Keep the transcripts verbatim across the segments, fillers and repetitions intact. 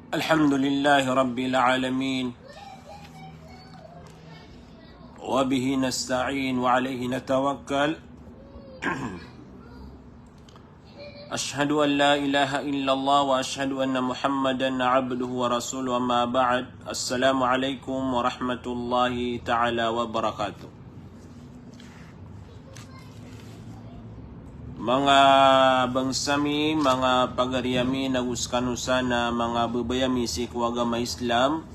الحمد لله رب العالمين، وبه نستعين وعليه نتوكل. أشهد أن لا إله إلا الله وأشهد أن محمدا عبده ورسوله، أما بعد. السلام عليكم ورحمة الله تعالى وبركاته. Manga bangsa mi, manga pagari ami, nago skano san a manga babay ami sii ko agama Islam.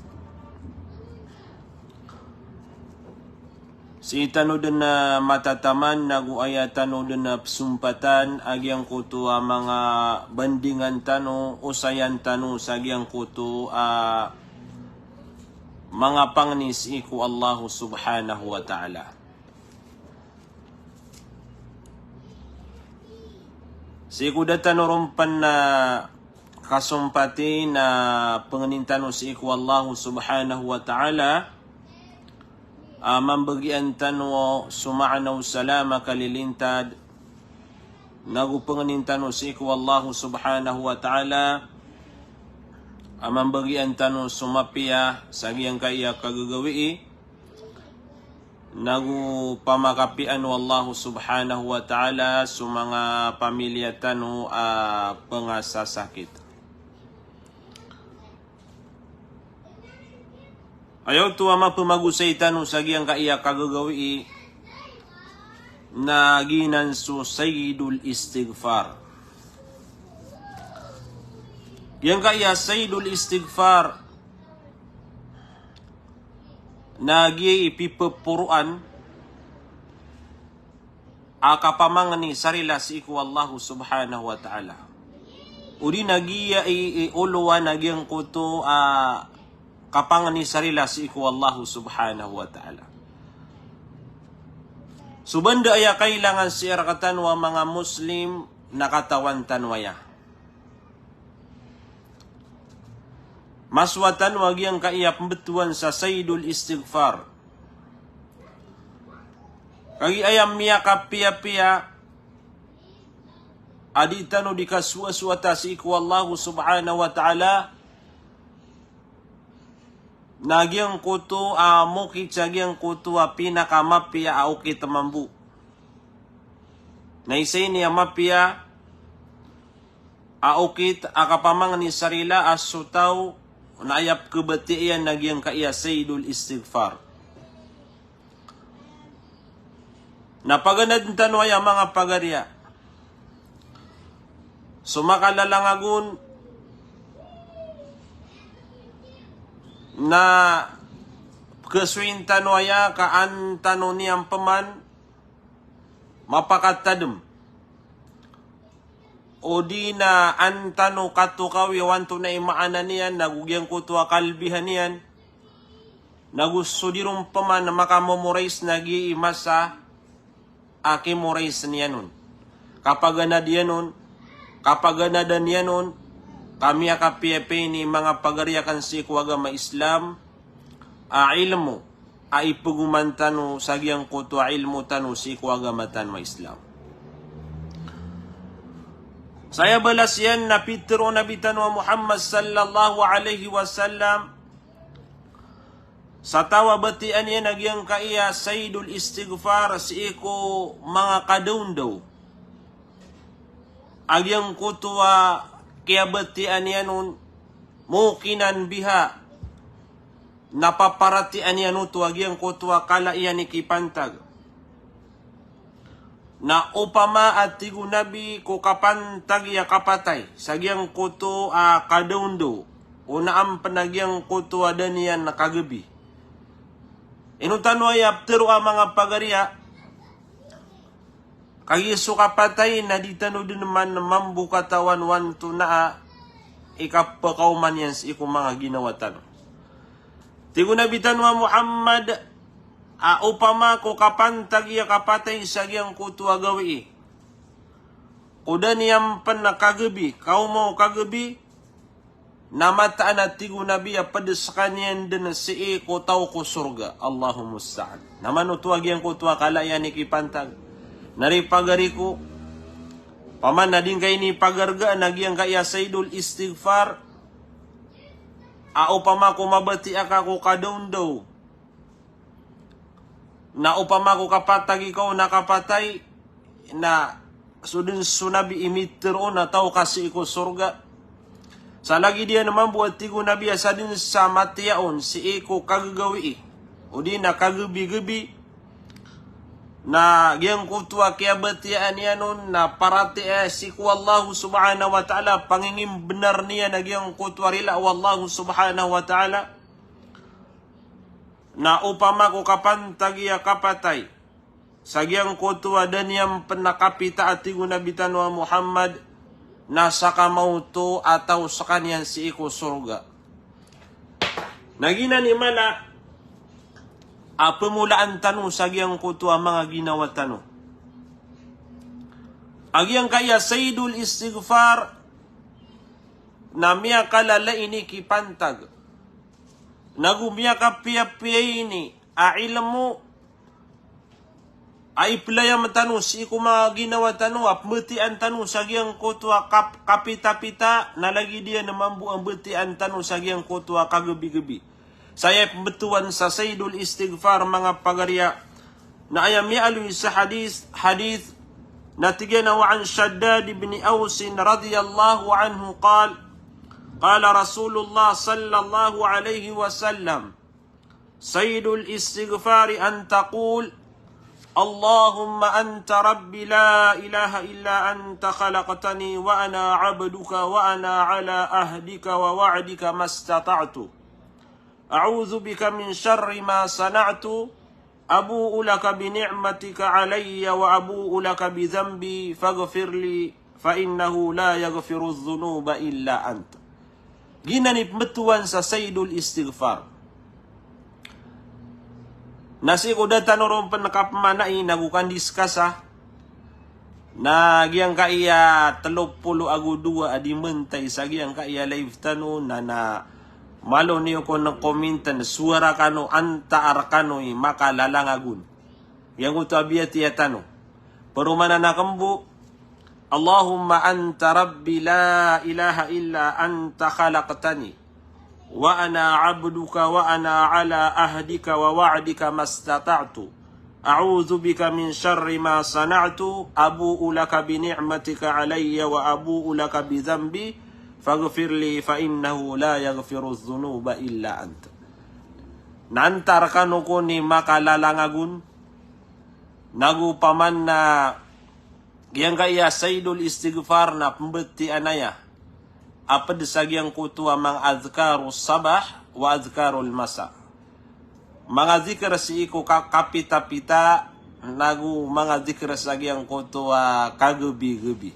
Sii tano dn a matataman, nago aya tano dn a pzompatan a giyangkoto a manga bandingan tano, osayan tano sa giyangkoto a manga pangni sii ko Allah Subhanahu wa Ta'ala. Sii ko da tano ron pn a kasompati na pangnin tano sii ko Allah Subhanahu wa Ta'ala a mambagian tano so maana o salam a kalilintad, nago pangnin tano sii ko Allah Subhanahu wa Ta'ala a mambagian tano so mapiya sa giyangkaya kagagawii, nago pamakapian o Allah Subhanahu wa Ta'ala so manga pamilya tano a pangasasakit. Aya oto a mapmagosay tano sa giyangkaya kagagawii na giyanan so Sayyidul Istighfar. Giyangkaya Sayyidul Istighfar na giyai pipoporoan a kapamangni sa rila sii ko Allah Subhanahu wa Ta'ala. Odi na giyai i olowan a giyangkoto a kapangni sa rila sii ko Allah Subhanahu wa Ta'ala. So banda aya kailangan sii rktano a manga Muslim na katawan tano aya. Masowa tano a giyangkaya pmbtowan sa Sayyidul Istighfar. Kagiya aya miyakapiyapiya a di tano di kasowasowata sii ko Allah Subhanahu wa Ta'ala na giyangkoto a mokit sa giyangkoto a pinakamapiya a okit mambo. Na isa ini a mapiya a okit a kapamangni sa rila a so taw na aya pkhabatiya iyan na giyangkaya Sayyidul Istighfar. Na paganadn tano aya manga pagariya. So makalalangagon na pkhasoyin tano aya ka an tano niyan pman mapakatadm. Odi na an tano katokawi o antonaa i maana niyan, nago giyangkoto a kalbihan iyan, nago so di ron pman makamomorais na giyai masa a kimorais niyan on. Kapaganad iyan on, kapaganadan iyan on, ka miyakapiyapiya ini manga pagari akn sii ko agama Islam, a ilmo a ipegoman tano sa giyangkoto a ilmo tano sii ko agama tano a Islam. Sa aya balas iyan na pitharo o Nabi tano a Muhammad sallallahu alaihi wasallam, sa taw a batiya niyan a giyangkaya Sayyidul Istighfar sii ko manga kadaondaw a giyangkoto a kiyabatiya niyan on, mukinan biha, na paparatiyayaan iyan oto a giyangkoto a kala iyan i kipantag. Na opama a tig o Nabi ko kapantag iyan a kapatay sa giyangkoto a kadaondaw, o na ampn a giyangkoto a da niyan kagabi. Ino tano aya ptharo a manga pagariya, kagiya so kapatay na di tano dn man mambo katawan o antonaa i kapakaoma niyan sii ko manga ginawa tano. Tig o Nabi tano a Muhammad a opama ko kapantag iyan a kapatay sa giyangkoto a gawii, ko da niyan pn kagabi, kaoma o kagabi, na mataan a tig o Nabi a pd skaniyan dn sii ko taw ko sorga. Allahul musta'an. Na mano oto a giyangkoto a kala iyan i kipantag? Na ri pagari ko, opama na di ngka ini pagargaan a giyangkaya Sayyidul Istighfar, a opama ko mabatiya ka ko kadaondaw, na opama ko kapatagi ka on na kapatay, na so den so Nabi i miteroon a taw ka sii ko sorga. Sa lagid iyan mambo a tig o Nabi a sadn sa matiya on sii ko kagagawii, odi na kagabigabi, na giyangkoto a kiyabatiyaan iyan on na paratiyaya sii ko Allahu subhanahu wa ta'ala, pangingimbnar niyan a giyangkoto a rila o Allahu subhanahu wa ta'ala, na opama ko kapantagi a kapatay sa giyangkoto a da niyan pn a kapita a tig o Nabi tano a Muhammad, na sakamaoto a taw skaniyan sii ko sorga. Na giyanan i mala a pmolaan tano sa giyangkoto a manga ginawa tano. A giyangkaya sayyidul istighfar na miyakalala ini kipantag, nago miyakapiyapiya ini a ilmo a iplayam tano sii ko manga ginawa tano, a pmbatiyan tano sa giyangkoto a kap-, kapitapita, na lagid iyan mambo a mbatiyaan tano sa giyangkoto a kagabigabi. Sa aya pmbtowan sa sayyidul istighfar, manga pagariya, na aya miyaaloy sa hadith, hadith, na tig iyan a wa an Shaddad ibn Aus radiyallahu anhu qal, qala Rasulullah sallallahu alayhi wa sallam, sayyidul istighfari an taqul, Allahumma anta rabbi la ilaha illa anta khalaqtani wa ana abduka wa ana ala ahdika wa wa'dika mastata'tu. A'udhu bika min sharri ma sana'tu. Abu'u laka bi ni'matika alayya wa abu'u laka bi dhanbi faghfir li fa innahu la yaghfirudh dhunuba illa anta. Giyanan i pmbtowan sa sayyidul istighfar. Na sii ko da tano ron pn kapmanai nago kandiskasa, na giyangkaya tlo polo ago dowa a di mantay sa giyangkaya live tano, na, na malo niyo kon komintan, suwara kano antaa rkano i makalalangagon. Giyangkoto a biyatiya tano. Paromanan akn bo, Allahumma anta rabbi la ilaha illa anta khalaqtani wa ana abduka wa ana ala ahdika wa wa'dika mastata'tu. A'udhu bika min sharri ma sana'tu. Abu'u laka bi ni'matika alayya wa abu'u laka bi dhanbi. Faghfir li fa innahu la yaghfirudh dhunuba illa anta. Na antaa rkano kon i makalalangagon, nago paman na giyangkaya sayyidul istighfar na pmbatiyan aya a pd sa giyangkoto a manga adhkarus sabah wa adhkarul masa. Manga dhikr sii ko ka-, kapitapita, nago manga dhikr sa giyangkoto a kagabigabi.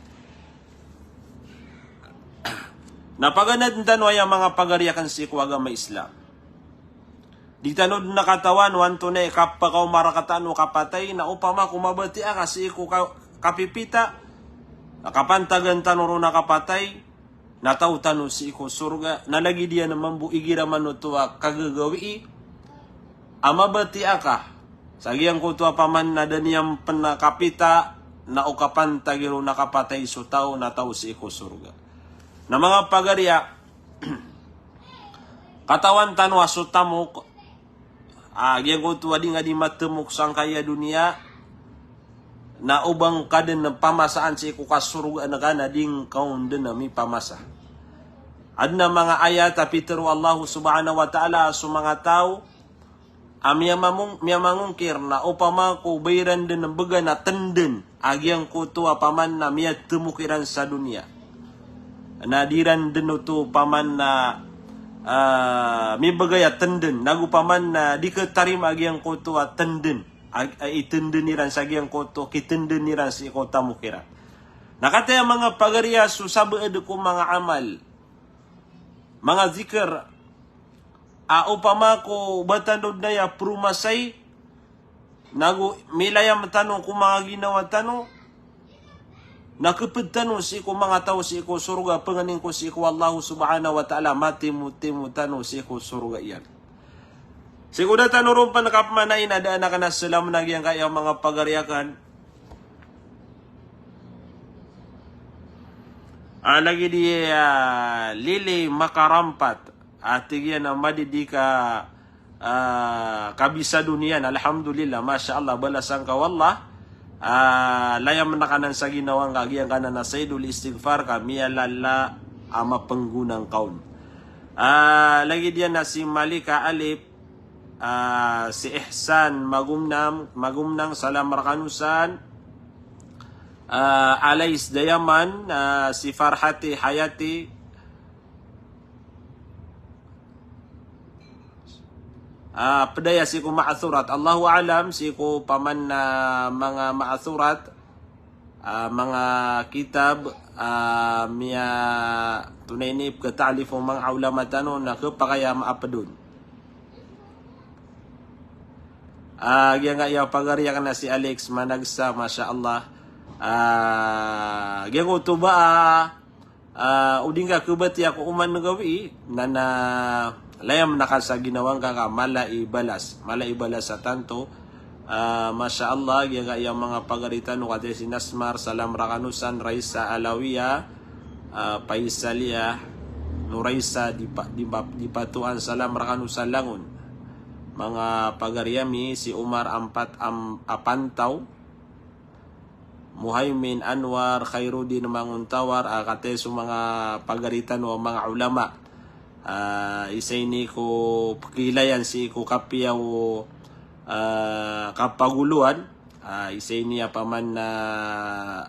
Na paganadn tano aya manga pagari akn sii ko agama Islam. Di tano dn katawan o antonaa i kapakaoma rktano a kapatay, na opama ko mabatiya ka sii ko ka-, kapipita, na kapantagan tano ron a kapatay, na taw tano sii ko sorga, na lagid iyan mambo igira man oto a kagagawii a mabatiya ka sa giyangkoto a paman na da niyan pn a kapita, na o kapantagi ron a kapatay so taw, na taw sii ko sorga. Na manga pagariya, katawan tano a so tamok, a giyangkoto a di nga di matemok sangkaya doniya, na o ba ngka dn pamasaan sii ko kasorgaan ka na di ngka on dn mipamasa. Adn a manga ayat a pitero o Allahu subhanahu wa ta'ala a so manga taw a miyamamong-, miyamangongkir na opama ko ba iran dn bgan a tndn a giyangkoto a paman na miyatemok iran sa doniya, na di iran dn oto paman na, ah, mibgay a tndn, nago paman na di khatarima a giyangkoto a tndn, a, a itndn iran sa giyangkoto, kitndn iran sii ko tamok iran. Na kataya manga pagariya so sabaad ko manga amal, manga dhikr, a opama ko ba tano dn aya promasay, nago milayam tano ko manga ginawa tano, na khapd tano sii ko manga taw sii ko sorga, pangnin ko sii ko Allahu subhanahu wa ta'ala, matimotimo tano sii ko sorga iyan. Sii ko da tano ron pn kapmanai na da anan a salam na giyangkaya manga pagari akn. A lagid i, ah, Lili Makarampat. A tig iyan a madidi ka, ah, kabisado niyan, alhamdulillah, masha Allah, balasan ka o Allah. Ah, layam na kanan sa ginawa ngka giyangkanan a Sayyidul Istighfar ka miyalala a mapenggonang ka on. Ah, lagid iyan a si Malika Alip, ah, si Ihsan Magumnam, Magumnang, salam rekano san. Ah, Alais Dayaman, ah, si Farhati Hayati, ah, ped aya sii ko ma'thurat. Allahu a'lam sii ko paman na manga ma'thurat, ah, manga kitab, ah, miyatonay ini pekata'lif o manga ulama tano na kepakay a maaped on. Ah, giyangkaya pagari aken a si Alex Managsa, masha Allah. Ah, giyangkoto ba, ah, ah, o di ngka kebatiya ko oman gawii, na, na layam na ka sa ginawa ngka ka mala i balas. Mala i balas a tanto. Ah, masha Allah, giyangkaya manga pagari tano, kataya si Nasmar, salam rekano san, Raisa Alawiya, ah, Paisaliya, Noraisa, di pa, di pa, di patoan, salam rekano san langon. Manga pagari ami, si Omar Ampat, Am-, Apantaw, Muhaimin Anwar, Khairuddin Manguntawar, ah, kataya so manga pagari tano a manga ulama. Ah, isa ini ko pekiilayan sii ko kapiya o, ah, kapagoloan. Ah, isa ini a paman na,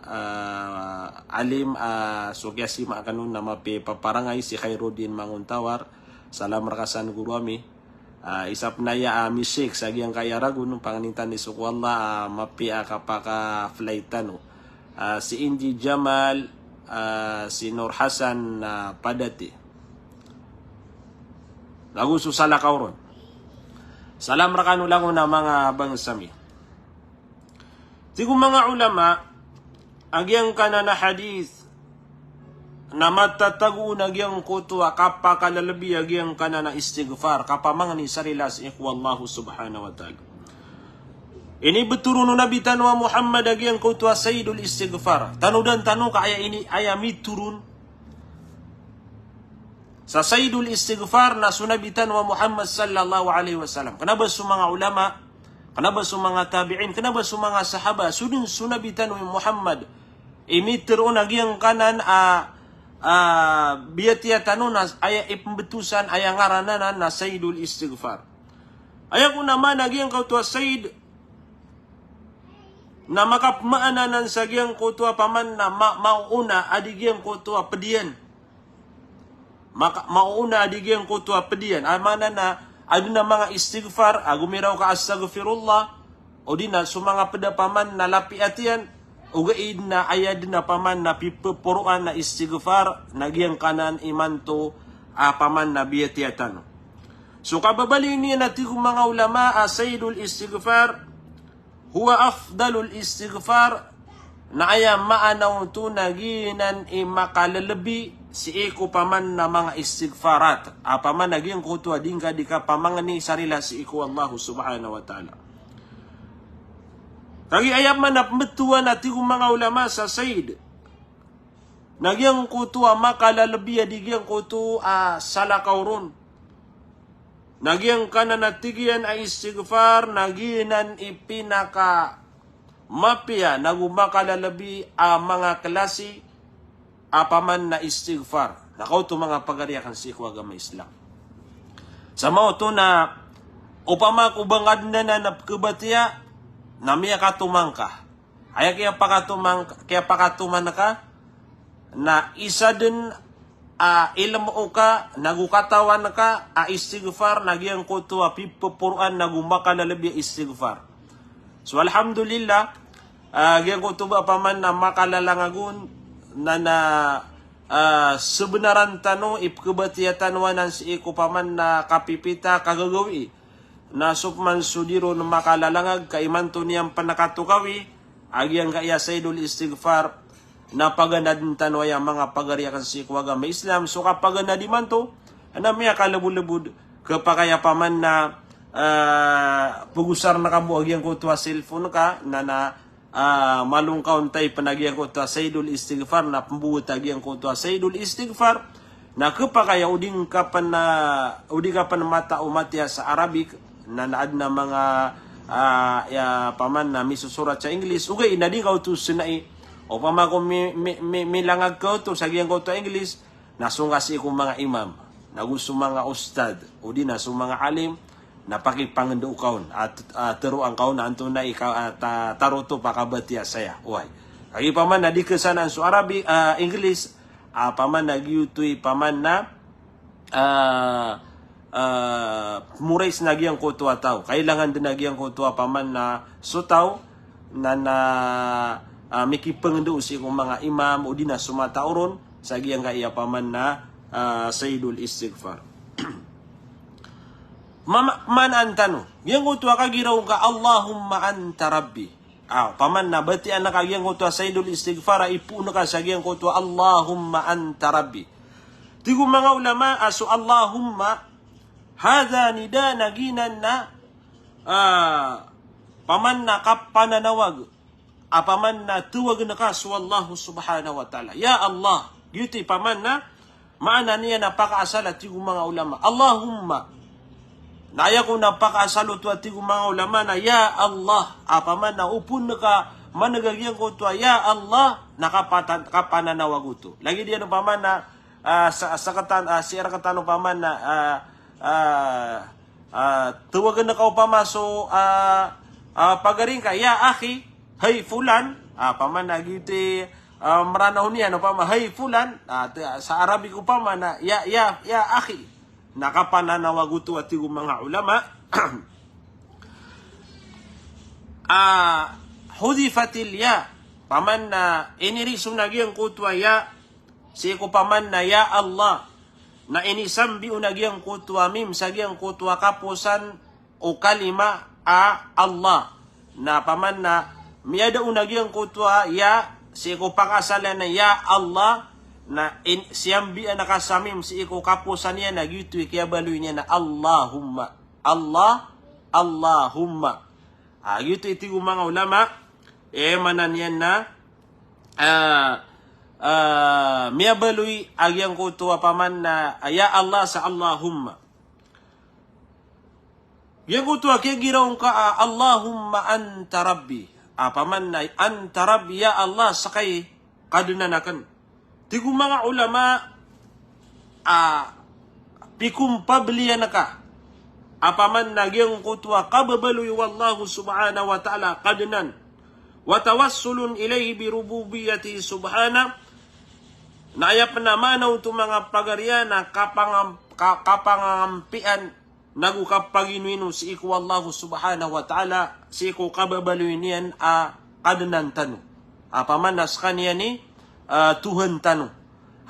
ah, alim, ah, so kiyasima aken on na mapiya i paparangay, si Khairuddin Manguntawar. Salam reka san goro ami. Ah, isa pen aya a misik sa giyangkaya ragon, pangnintan iso ko Allah, ah, mapiya a kapaka-flight tano. Ah, si Inji Jamal, ah, si Nur Hasan, ah, Padati. Lago so salakaw ron. Salam rekano langon a manga bangsa mi. Tig o manga ulama, a giyangkanan a hadith na matatago on a giyangkoto a kapakalalebi a giyangkanan a istighfar, kapamangni sa rila sii ko Allah subhanahu wa ta'ala. Inibetoron o Nabi tano a Muhammad a giyangkoto a Sayyidul Istighfar. Tanodan tano ka aya ini, aya mitoron sa Sayyidul Istighfar na so Nabi tano a Muhammad sallallahu alaihi wasallam. Kena ba so manga ulama, kena ba so manga tabi'in, kena ba so manga sahaba, so den so Nabi tano a Muhammad, imiter on a giyangkanan a, a, biyatiya tano na aya ipembetosan, aya ngaran anan na Sayyidul Istighfar. Aya kon a maana a giyangkoto a Sayyid na makapemaana anan sa giyangkoto a paman na ma-, maoona a di giyangkoto a ped iyan. Maka-, maoona a di giyangkoto a ped iyan. A maana na, aden a manga istighfar, a gomiraw ka astaghfirullah, odi na so manga ped a paman na lapiat iyan, ogaid na aya den a paman na pipeporoan a istighfar, na giyangkanan imanto a paman na biyatiya tano. So kababaloy niyan a tig o manga ulama a Sayyidul Istighfar, huwa afdalul istighfar, na aya maana oto na giyanan i makalelebi sii ko paman na manga istighfarat, a paman na giyangkoto a di ngka di kapamangni sa rila sii ko Allah subhanahu wa ta'ala. Kagiya aya maana pembetowan a tig o manga ulama sa Sayyid, na giyangkoto a makalelebi a di giyangkoto a salakaw ron. Na giyangkanan a tig iyan a istighfar, na giyanan i pinakamapiya, nago makalelebi a manga klasi a paman na istighfar. Na kaoto manga pagari aken sii ko agama Islam. Sa maoto na opama ko ba ngka den anan a pekebatiya, na miyakatoman ka. Aya kiyapakatoman, kiyapakatoman ka, na isa den a ilmo ka, nago katawan ka, a istighfar, na giyangkoto a pipeporoan, nago makalelebi a istighfar. So, alhamdulillah, a, giyangkoto ba paman na makalalangagon, na, na, a, sebenaran tano, ipekebatiya tano anan sii ko paman na kapipita, kagagawii. Na so peman so di ron makalalangag ka imanto niyan pen katokawi, a giyangkaya Sayyidul Istighfar, na paganad tano aya manga pagari aken sii ko agama Islam, so kapaganad imanto, na miyakalebolebod, kepakay a paman na, eh, pegosar na kabo a giyangkoto a cellphone ka, na, na, ah, malongkaw on type na giyangkoto a Sayyidul Istighfar, na pembowet a giyangkoto a Sayyidul Istighfar, Na khapakay a o di ngka pn, ah, o di ka pn matao matiya sa Arabic, na, na adn a manga, ah, aya paman na misosorat sa English, ogaid na di ngka oto snai. Opama ko mi, mi, mi, milangag ka oto sa giyangkoto a English, na song ka sii ko manga imam, nago so manga ustadh, odi na so manga alim, na pakipangndao ka on, a, a, tharoa ngka on a antonaa i ka, a, ta, tharoa oto, pakabatiya saya. Oway. Kagiya paman na di kasanaan so Arabic, ah, English, a, paman na giyoto i paman na, ah, ah, morais na giyangkoto a taw. Kailangan dn a giyangkoto a paman na so taw na, na, ah, mikipangndao sii ko manga imam, odi na so matao ron, sa giyangkaya paman na, ah, Sayyidul Istighfar. Mama, manaan tano. Giyangkoto a kagiraw ngka, "Allahumma anta rabbi." Ah, paman na batiya ngka giyangkoto a Sayyidul Istighfar, a ipoon ka sa giyangkoto a, "Allahumma anta rabbi." Tig o manga ulama a so Allahumma, hadha nida, na giyanan na, ah, paman na kapananawag, a paman na tawagn ka so Allah subhanahu wa ta'ala. Ya Allah. Giyoto i paman na maana niyan a pakaasal a tig o manga ulama. Allahumma. Na aya kon a pakaasal oto a tig o manga ulama na ya Allah. A paman na o pn ka maneg a giyangkoto a ya Allah, na kapatan, kapananawag oto. Lagid iyan o paman na, ah, sa, sa katan, ah, sii rktano paman na, ah, ah, ah, tawagn ka opama so, ah, ah, pagari ngka, "Ya akhi, hay fulan." Ah, paman na giyoto i, ah, Mranaw niyan opama, "Hay fulan." Ah, t-, sa Arabic opama na, "Ya, ya, ya akhi." Na kapananawag oto a tig o manga ulama. Ah, hudhifatil ya. Paman na iniriso na giyangkoto a ya sii ko paman na ya Allah. Na inisambi on a giyangkoto a mim sa giyangkoto a kaposan o kalima a Allah. Na paman na miyada on a giyangkoto a ya sii ko pakaasal iyan a ya Allah. Na in, siyambian ka sa mim sii ko kaposan iyan, na giyoto i kiyabaloy niyan a Allahumma. Allah, Allahumma. Ah, giyoto i tig o manga ulama, eh, maana niyan na, ah, ah, miyabaloy a giyangkoto a paman na, ah, ya Allah sa Allahumma. Giyangkoto a kiyagiraw ngka a, ah, Allahumma anta rabbi. Ah, paman na, anta rabbi, ya Allah, ska i Kadnan akn. Tig o manga ulama, ah, pikompabliyan ka a paman na giyangkoto a kababaloy o Allah subhanahu wa ta'ala a Kadnan. Wa tawassulun ilayhi bi rububiyyatihi subhanahu. Na aya pn a maana oto manga pagariya na kapangam-, ka-, kapangangampian nago kapaginoino sii ko Allah subhanahu wa ta'ala, sii ko kababaloy niyan a Kadnan tano. A paman na skaniyan i, ah, Tuhan tano.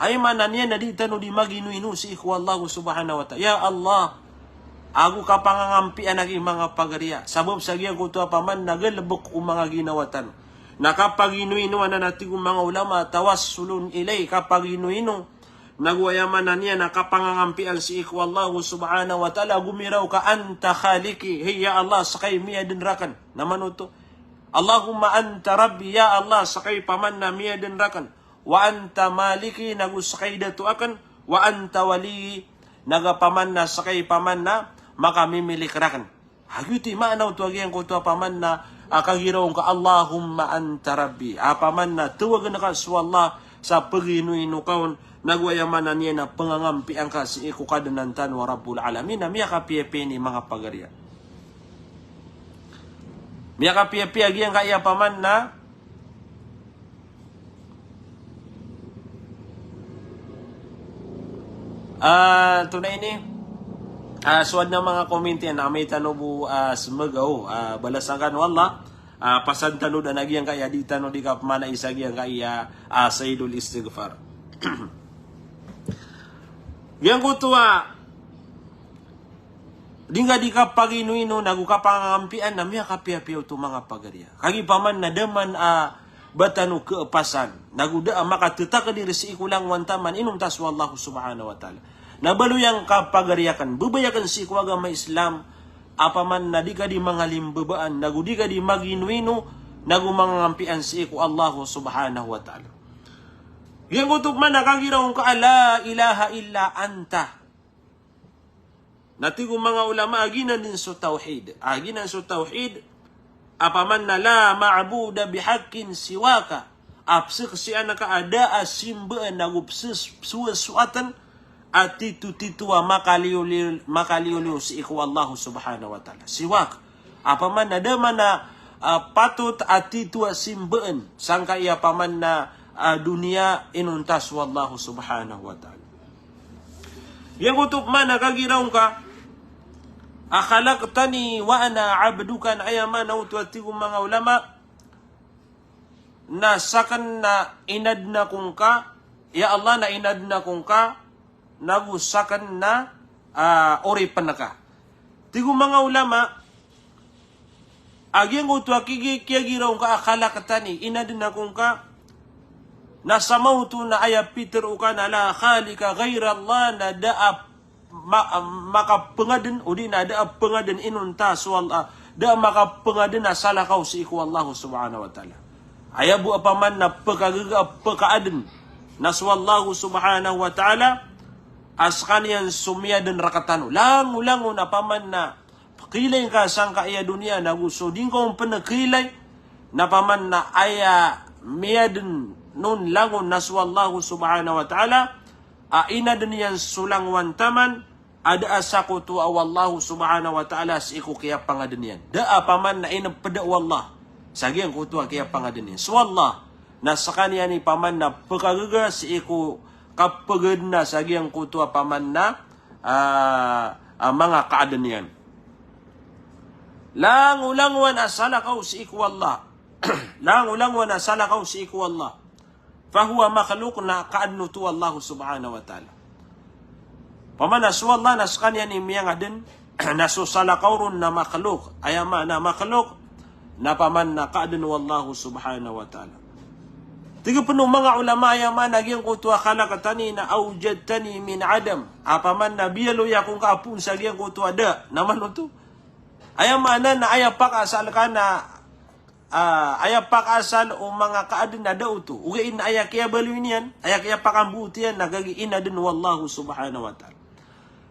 Hay maana niyan na di tano di maginoino sii ko Allah subhanahu wa ta'ala. Ya Allah, ago kapangangampian aki manga pagariya. Sabap sa giyangkoto a paman na galbk o manga ginawa tano. Na kapaginoino anan a tig o manga ulama, tawassulun ilay, kapaginoino. Nago aya maana niyan na kapangangampian sii ko Allah subhanahu wa ta'ala, gomiraw ka anta khaliqi, hay ya Allah, ska i miyadn rakn. Na mano oto? Allahumma anta rabbi, ya Allah, ska i paman na miyadn rakn. Wa anta maliki, nago ska i dato akn. Wa anta wali, nago paman na ska i paman na makamimilik rakn. Ago giyoto i maana oto a giyangkoto a paman na, ah, kagiraw ngka Allahumma anta rabbi. A paman na tawagn ka so Allah sa paginoino ka on, nago aya maana niyan na pangangampian ka sii ko Kadnan tano a Rabbul Alamin, na miyakapiyapiya ini manga pagariya. Miyakapiyapiya giyangkaya paman na, ah, antonaa ini? Ah, so adn a manga comment iyan, amay tano bo, ah, smagaw, ah, balasan kano o Allah, ah, pasan tano dn a giyangkaya di tano di kapmanai sa giyangkaya, ah, Sayyidul Istighfar. Giyangkoto a di ngka di kapaginoino nago kapangangampian na miyakapiyapiya oto manga pagariya. Kagiya paman na da man a ba tano khapasan, nago da a makatatakdir sii ko langowan taman, inomta so Allah subhanahu wa ta'ala. Na baloy angka pagari akn, babay akn sii ko agama Islam, a paman na di ka di mangalimbabaan, nago di ka di maginoino, nago mangangampian sii ko Allah subhanahu wa ta'ala. Giyangkoto opama na kagira on ka a la ilaha illa anta. Na tig o manga ulama a giyanan dn so tawhid. A giyanan so tawhid, a opama na la ma'buda bihaqqin siwaka. A pzaksian ka a da a simbaan ago pzas-, pzas-, pzasowasowatan a titotito a makaliyoliyo, makaliyoliyo sii ko Allah subhanahu wa ta'ala. Siwak. A opama na da man a, ah, patot a tito a simbaan sangkai a opama na, ah, doniya inonta so Allah subhanahu wa ta'ala. Giyangkoto opama na kagira on ka a khalaqtani wa ana abduka, na aya maana oto a tig o manga ulama, na sakn na inadn ako ngka, ya Allah, na inadn ako ngka, nago sakn na, ah, oripn ka. Tig o manga ulama, a giyangkoto a kigi-, kiyagira on ka a khalaqtani, inadn ako ngka, na samaoto na aya pitharo ka na la khaliqa ghairallah, na da a ma-, makapangadn, odi na da a pangadn inonta so Allah, da a makapangadn a salakaw sii ko Allah subhanahu wa ta'ala. Aya bo a opama na pkagaga a pkaadn na so Allah subhanahu wa ta'ala a skaniyan so miyadn rktano. Langolangon a opama na pkhailay ngka sangkai a doniya nago so di ngka on pn khailay, na opama na aya miyadn on langon na so Allah subhanahu wa ta'ala, a inadn iyan so langowan taman, a da a sakotoa o Allah subhanahu wa ta'ala sii ko kiyapangadn iyan. Da a opama na inpda o Allah sa giyangkoto a kiyapangadn iyan. So Allah, na skaniyan i opama na pkagaga sii ko kapagadna sa giyangkoto a opama na, ah, ah, manga kaadn iyan. Langolangowan a salakaw sii ko Allah. Langolangowan a salakaw sii ko Allah. Fahuwa makhluq, na kaadn oto o Allah subhanahu wa ta'ala. Opama na so Allah na skaniyan i miyangadn, na so salakaw ron na makhluq. Aya maana makhluq, na opama na kaadn o Allah subhanahu wa ta'ala. Tig pn o manga ulama, aya maana giyangkoto a khalaqtani na awjadtani min adam. A opama na biyaloy ako ngka a poon sa giyangkoto a da. Na man oto. Aya maana na aya pakaasal ka na, ah, aya pakaasal o manga kaadn na da oto. Ogaid na aya kiyabaloy niyan, aya kiyapakamboot iyan na kagiya inadn o Allah subhanahu wa ta'ala.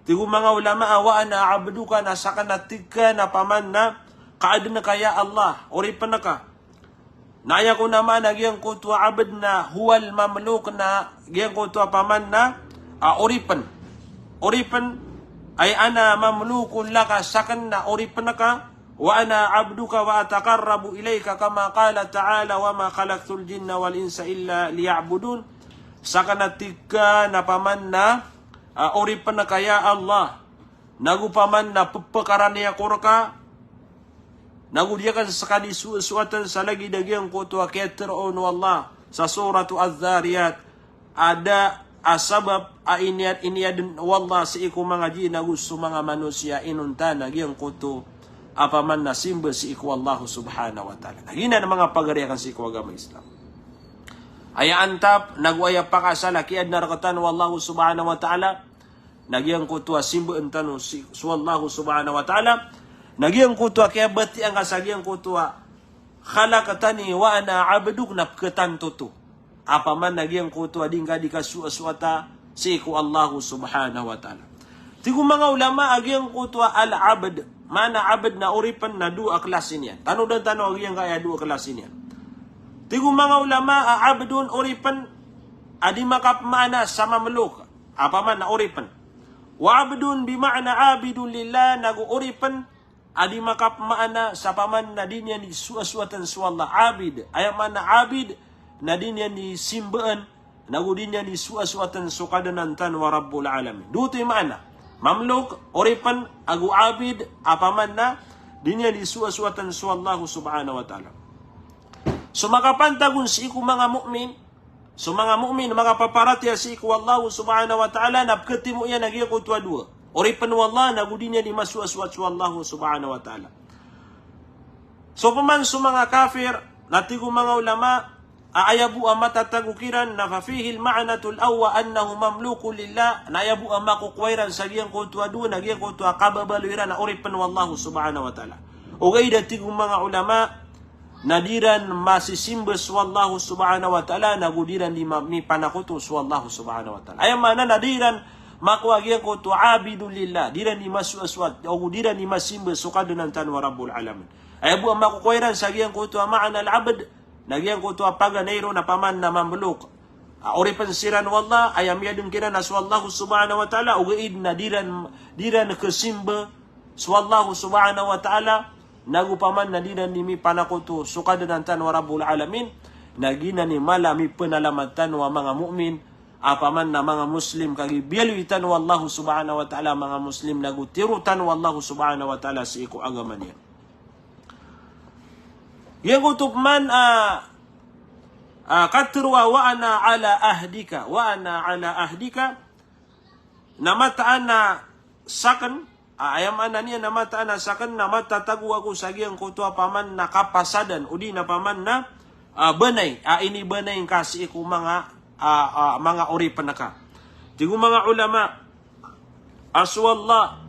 Tig o manga ulama a wa ana abduka, na sakn a tig ka na opama na kaadn ka ya Allah, oripn ka. Na aya kon a maana giyangkoto a abd na huwal mamluk, na giyangkoto a opama na, ah, oripn. Oripn, ay ana mamlukun laka, sakn na oripn ka, wa ana abduka wa ataqarrabu ilayka kama qala ta'ala wa ma khalaqtul jinna wal insa illa liya'budun. Sakn a tig ka na opama na, ah, oripn ka ya Allah. Nago opama na pphakarani ako rka, nago di akn ska di so-, sowasowatan sa lagid a giyangkoto a kiyatharoa on o Allah sa Suratu Adh-Dhariyat, a da a sabap a iniyad-, iniyadn o Allah sii ko manga jinn ago so manga manosiya inonta na giyangkoto a opama na simba sii ko Allah subhanahu wa ta'ala. Giyanan manga pagari akn sii ko agama Islam. Aya antap, nago aya pakaasal a kiyadna rktano o Allah subhanahu wa ta'ala, na giyangkoto a simbaan tano si, so Allah subhanahu wa ta'ala, na giyangkoto a kiyabatiya ngka sa giyangkoto a khalaqtani wa ana abduk, na pkhatanto oto. A opama na giyangkoto a di ngka di kasowasowata sii ko Allah subhanahu wa ta'ala. Tig o manga ulama a giyangkoto a al-abd, maana abd na oripn na dowa a klasi niyan. Tanodan tano a giyangkaya dowa a klasi niyan. Tig o manga ulama a abdun oripn a di makapmaana sa mamluk. A opama na oripn. Wa abdun bi ma'na abidun lillah, nago oripn a di makapmaana sa opama na di niyan di sowasowatan so Allah. Abid, aya maana abid na di niyan di simbaan, nago di niyan di sowasowatan so Kadnan tano a Rabbul Alamin. Dowa oto i maana. Mamluk, oripn, ago abid, a opama na di niyan di sowasowatan so Allah subhanahu wa ta'ala. So makapantag on sii ko manga mu'min, so manga mu'min, manga paparatiyaya sii ko Allah subhanahu wa ta'ala, na pkhatimo iyan a giyangkoto a dowa. Oripn o Allah, nago di niyan di masowasowat so Allah subhanahu wa ta'ala. So pman so manga kafir, na tig o manga ulama, a aya bo a matatago kiran, na fa fihil ma'natul awwal annahu mamlukun lillah, na aya bo a makokowa iran sa giyangkoto a dowa, na giyangkoto a kababaloy iran, na oripn o Allah subhanahu wa ta'ala. Ogaid a tig o manga ulama, na di ran masisimba so Allah subhanahu wa ta'ala, nago di ran di ma-, mipanakoto so Allah subhanahu wa ta'ala. Aya maana na di ran makowa giyangkoto a abidun lillah, di ran di masoasoat, ago di ran di masimba so Kadnan tano a Rabbul Alamin. Aya bo a makokowa iran sa giyangkoto a ma'na al-abd, na giyangkoto a paganay ron na paman na mamlok. A, oripen siran o Allah, aya miyadeng kiran na so Allah subhanahu wa ta'ala, ogaid na di ran, di ran kesimba so Allah subhanahu wa ta'ala, nago paman na di ran di mipanakoto so Kadnan tano a Rabbul Alamin, na giyanan i mala a mipenalamat tano a manga mu'min, a paman na manga Muslim, kagiya biyaloy tano o Allah subhanahu wa ta'ala a manga Muslim, nago tiro tano o Allah subhanahu wa ta'ala sii ko agama niyan. Giyangkoto pman, ah, ah, katharo a wa ana ala ahdika, wa ana ala ahdika, na mataan a saken, ah, aya maana niyan na mataan a saken, na matatago ako sa giyangkoto a paman na kapasadan, odi na paman na, ah, banay, ah, inibanay ngka sii ko manga, ah, ah, manga oripen ka. Tig o manga ulama, a so Allah,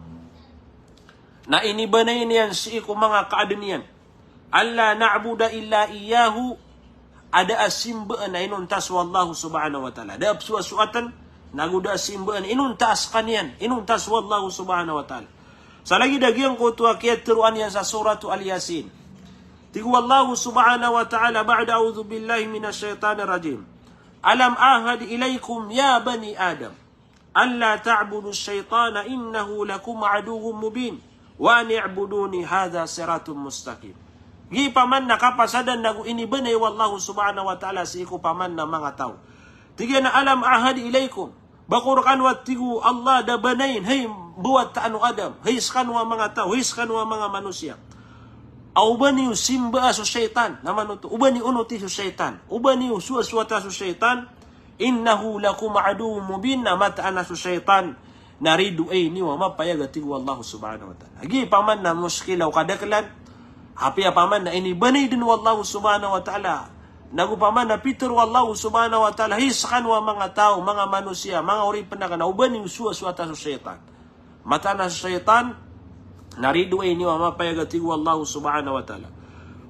na inibanay niyan sii ko manga kaaden iyan. Alla na'buda illa iyyahu, a da a simbaan a inonta so Allah subhanahu wa ta'ala. Da a pesoasoaten, nago da a simbaan a inonta a sekaniyan, inonta so Allah subhanahu wa ta'ala. Sa lagid a giyangkoto a kiyatharo iyan sa Suratu Al-Yasin. Tig o Allah subhanahu wa ta'ala, ba'da a'udhu billahi minash shaytanir rajim. Alam ahad ilaykum ya bani Adam. Alla ta'budu shaytana innahu lakum aduwwun mubin. Wa ani'buduni hadha siratun mustaqim. Giya paman na kapasadan nago inibanay o Allah subhanahu wa ta'ala sii ko paman na manga taw. Tig iyan a alam ahad ilaykum. Ba ko rekano a tig o Allah da banayin, hay mbawataan o Adam, hay sekano a manga taw, hay sekano a manga manosiya. A oba niyo simbaa so shaytan, na manoto, oba niyo onoti so shaytan, oba niyo soasoata so shaytan, innahu lakum aduwwun mubin, na mataan a so shaytan na ridoay niyo a mapayag a tig o Allah subhanahu wa ta'ala. Giya paman na muskila o kadaklan, apiya paman na inibanay den o Allah subhanahu wa ta'ala, nago paman na pitharo o Allah subhanahu wa ta'ala, hay sekano a manga taw, manga manosiya, manga oripen aken, na oba niyo soasoata so shaytan. Mataan a so shaytan na ridoay niyo a mapayag a tig o Allah subhanahu wa ta'ala.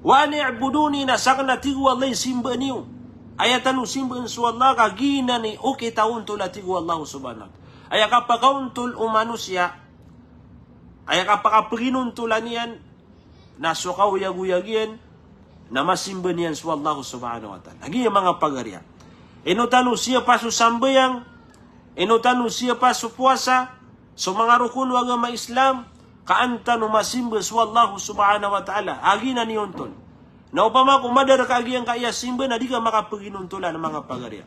Wa ani'buduni, na saken a tig o Allah i simbaa niyo. Aya tano simbaan so Allah ka giyanan i okit a ontol a tig o Allah subhanahu wa ta'ala. Aya kapakaontol o manosiya, aya kapakapeginontolan iyan, na so kaoyagoyag iyan na masimba niyan so Allah subhanahu wa ta'ala. Lagid iyan manga pagariya. Ino tano siyapa so sambayang, ino tano siyapa so powasa, so manga rokon o agama Islam, ka an tano masimba so Allah subhanahu wa ta'ala a giyanan i ontol. Na opama ko madar ka a giyangkaya simba na di ka makapeginontolan, manga pagariya.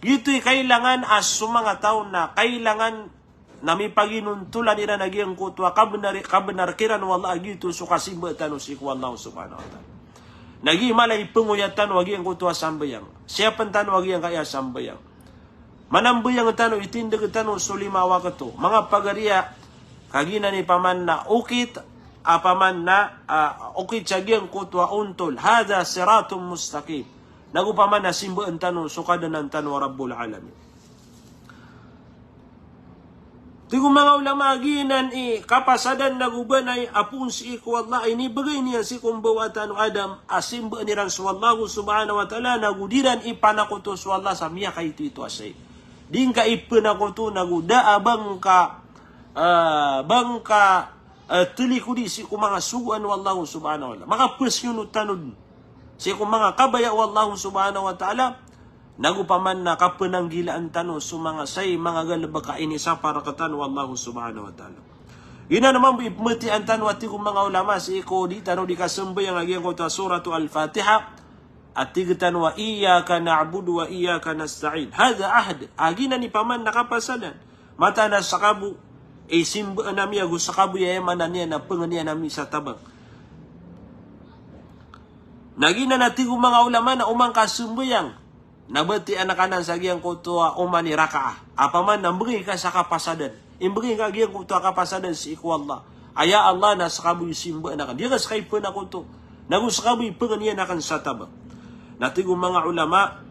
Giyoto i kailangan a so manga taw na kailangan na mipaginontolan iran a giyangkoto a kabenar, kabenar kiran o Allah a giyoto so kasimba tano sii ko Allah subhanahu wa ta'ala. Na giya mala i pengoyat tano a giyangkoto a sambayang. Siyapen tano a giyangkaya sambayang. Manambayang tano, itindeg tano so lima wakto. Manga pagariya, ka giyanan i paman na okit, a paman na, ah, okit sa giyangkoto a ontol. Hadha siratun mustaqim. Nago paman na simbaan tano so Kadnan tano a Rabbul Alamin. Tig o manga ulama a giyanan i kapasadan nago banay a poon sii ko Allah a inibegay niyan sii ko mbawatan o Adam a simbaan iran so Allah subhanahu wa ta'ala nago di ran ipanakoto so Allah sa miyakaitoito a shayi. Di ngka ipanakoto nago da a ba ngka, ah, ba ngka, ah, talikodi sii ko manga sogoan o Allah subhanahu wa ta'ala. Makapasiyonot tano den sii ko manga kabaya o Allah subhanahu wa ta'ala, nago paman na kapenanggilaan tano so manga shayi, manga galebek a inisapar rektano o Allah subhanahu wa ta'ala. Giyanan mambo i pematiyaan tano a tig o manga ulama sii ko di tano di kasambayang a giyangkoto a Suratu Al-Fatiha, a tig tano a iyyaka na'budu wa iyyaka nasta'in. Hadha ahd, a giyanan i paman na kapasadan. Mataan a seka bo i simbaan ami ago seka bo i aya maana niyan na pengenian ami sa tabang. Na giyanan a tig o manga ulama na oman ka sambayang na batiya anan sa giyangkoto a oman i rakaah. A paman na mbegay ka sa kapasadan. Imbegay ngka giyangkoto a kapasadan sii ko Allah. Aya Allah na seka bo i simbaan aken. Di ka seka ipanakoto. Nago seka bo i pengenian aken sa tabang. Na tig o manga ulama,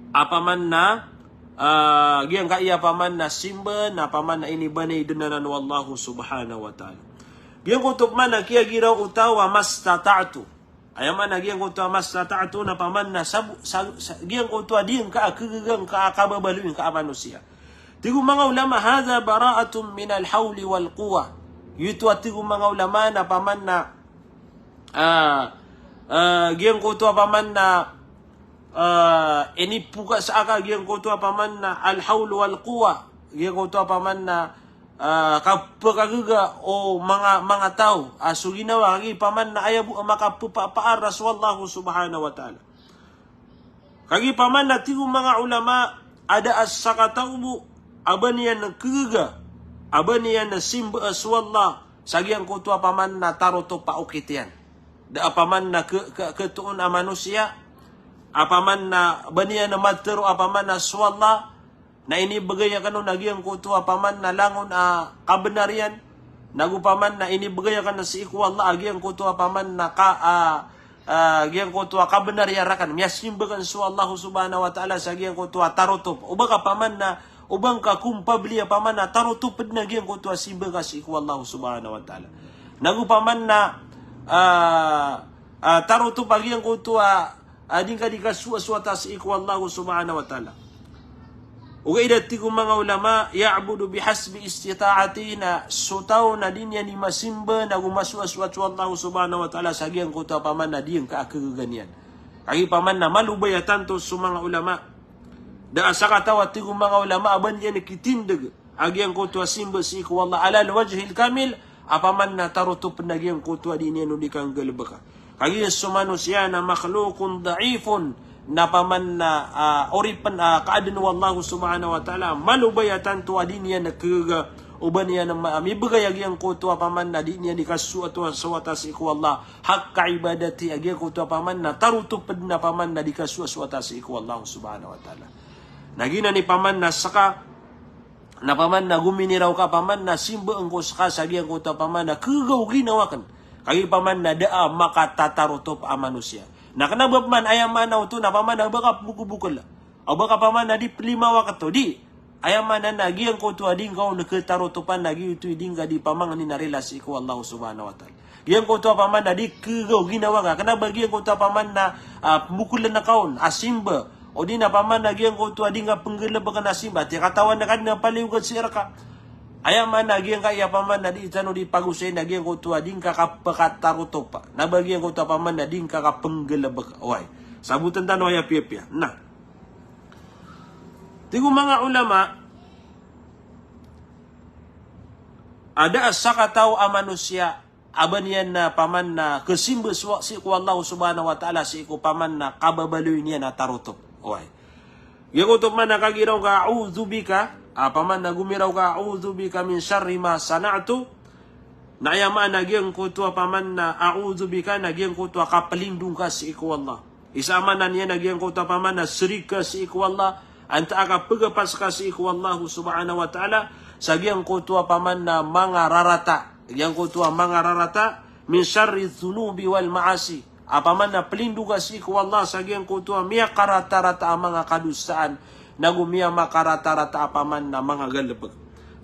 a paman na, ah, giyangkaya paman na simba, na paman na inibanay den anan o Allah subhanahu wa ta'ala. Giyangkoto paman na kiyagiraw o taw a mastata'tu. Aya maana giyangkoto a mastata'tu na paman na sa, sa, sa, giyangkoto a di ngka a kagaga, ngka a kababaloy, ngka a manosiya. Tig o manga ulama, hadha bara'atun minal hawli wal quwwa. Giyoto a tig o manga ulama na paman na, ah, ah, giyangkoto a paman na, ah, inipokas aka giyangkoto a paman na al hawl wal quwwa. Giyangkoto a paman na, ah, kapakagaga o manga, manga taw a so ginawa, kagiya paman na aya bo a makapapaar a so Allah subhanahu wa ta'ala. Kagiya paman na tig o manga ulama, a da a sakataw bo a ba niyan kagaga, a ba niyan simba a so Allah sa giyangkoto a paman na tarotop a okit iyan. Da a paman na ke, ke, ketoon a manosiya a paman na ba niyan matharo a paman na so Allah na inibegay aken on a giyangkoto a paman na langon a kabenar iyan, nago paman na inibegay aken sii ko Allah a giyangkoto a paman na ka, a, a, giyangkoto a kabenar iyan raken. Miyasimba aken so Allah subhanahu wa ta'ala sa giyangkoto a tarotop. O ba ka paman na, o ba ngka compatible a paman na tarotop den a giyangkoto a simba ka sii ko Allah subhanahu wa ta'ala. Nago paman na, a, a, tarotop a giyangkoto a a di ngka di kasoasoata sii ko Allah subhanahu wa ta'ala. Ogaid a tig o manga ulama, ya'budu bihasbi istita'atihi, na so taw na di niyan di masimba nago masoasoat so Allah subhanahu wa ta'ala sa giyangkoto a paman na di ngka a kagaga niyan. Kagiya paman na malobay a tanto so manga ulama. Da a sakataw a tig o manga ulama a ba niyan kitindeg a giyangkoto a simba sii ko Allah alal wajhil kamil, a paman na tarotop na giyangkoto a di niyan on di kanggalebeka. Kagiya so manosiya na makhluqun da'ifun, na paman na, a, oripen, a, kaaden o Allah subhanahu wa ta'ala, malobay a tanto a di niyan kagaga, o ba niyan ma, mibegay a giyangkoto a paman na di niyan di kasoasoata sii ko Allah, haqqa ibadatihi, a giyangkoto a paman na tarotop den a paman na di kasoasoata sii ko Allah subhanahu wa ta'ala. Na giyanan i paman na seka, na paman na gominiraw ka paman na simba ngka seka sa giyangkoto a paman na kagaga o ginawa aken. Kagiya paman na da a makatatarotop a manosiya. Na kena ba paman aya maana oto na paman na ba ka pembokelbokel. O ba ka paman na di pelima wakto, di. Aya maana na giyangkoto a di ngka on ketarotopan na giyoto i di ngka di pamangnin a rila sii ko Allah subhanahu wa ta'ala. Giyangkoto a paman na di kagaga o ginawa ka. Kena ba giyangkoto a paman na, a, pembokelen ka on a simba. O di na paman na giyangkoto a di ngka penggalebeken a simba. Ati katawan ka di na paliogat sii reka. Aya maana giyangkaya paman na di tano di pagosayin a giyangkoto a di ngka kapekatarotopa. Na ba giyangkoto a paman na di ngka kapenggalebek. Oway. Saboten tano aya piyapiya. Na. Tig o manga ulama, a da a sakataw a manosiya a ba niyan na paman na kesimba so, sii ko Allah subhanahu wa ta'ala sii ko paman na kababaloy niyan a tarotop. Oway. Giyangkoto paman na kagiraw ka a'udhu bika, a paman na gomiraw ka a'udhu bika min sharri ma sana'tu. Na aya maana giyangkoto a paman na a'udhu bika na giyangkoto a kapelindong ka sii ko Allah. Isa a maana niyan na giyangkoto a paman na serig ka sii ko Allah, antaa ka pegapas ka sii ko Allah subhanahu wa ta'ala sa giyangkoto a paman na manga rarata, giyangkoto a manga rarata, min sharri dhunubi wal ma'asi, a paman na pelindong ka sii ko Allah sa giyangkoto a miyakaratarata a manga kadosaan, nago miyamakaratarataa paman na manga galebek.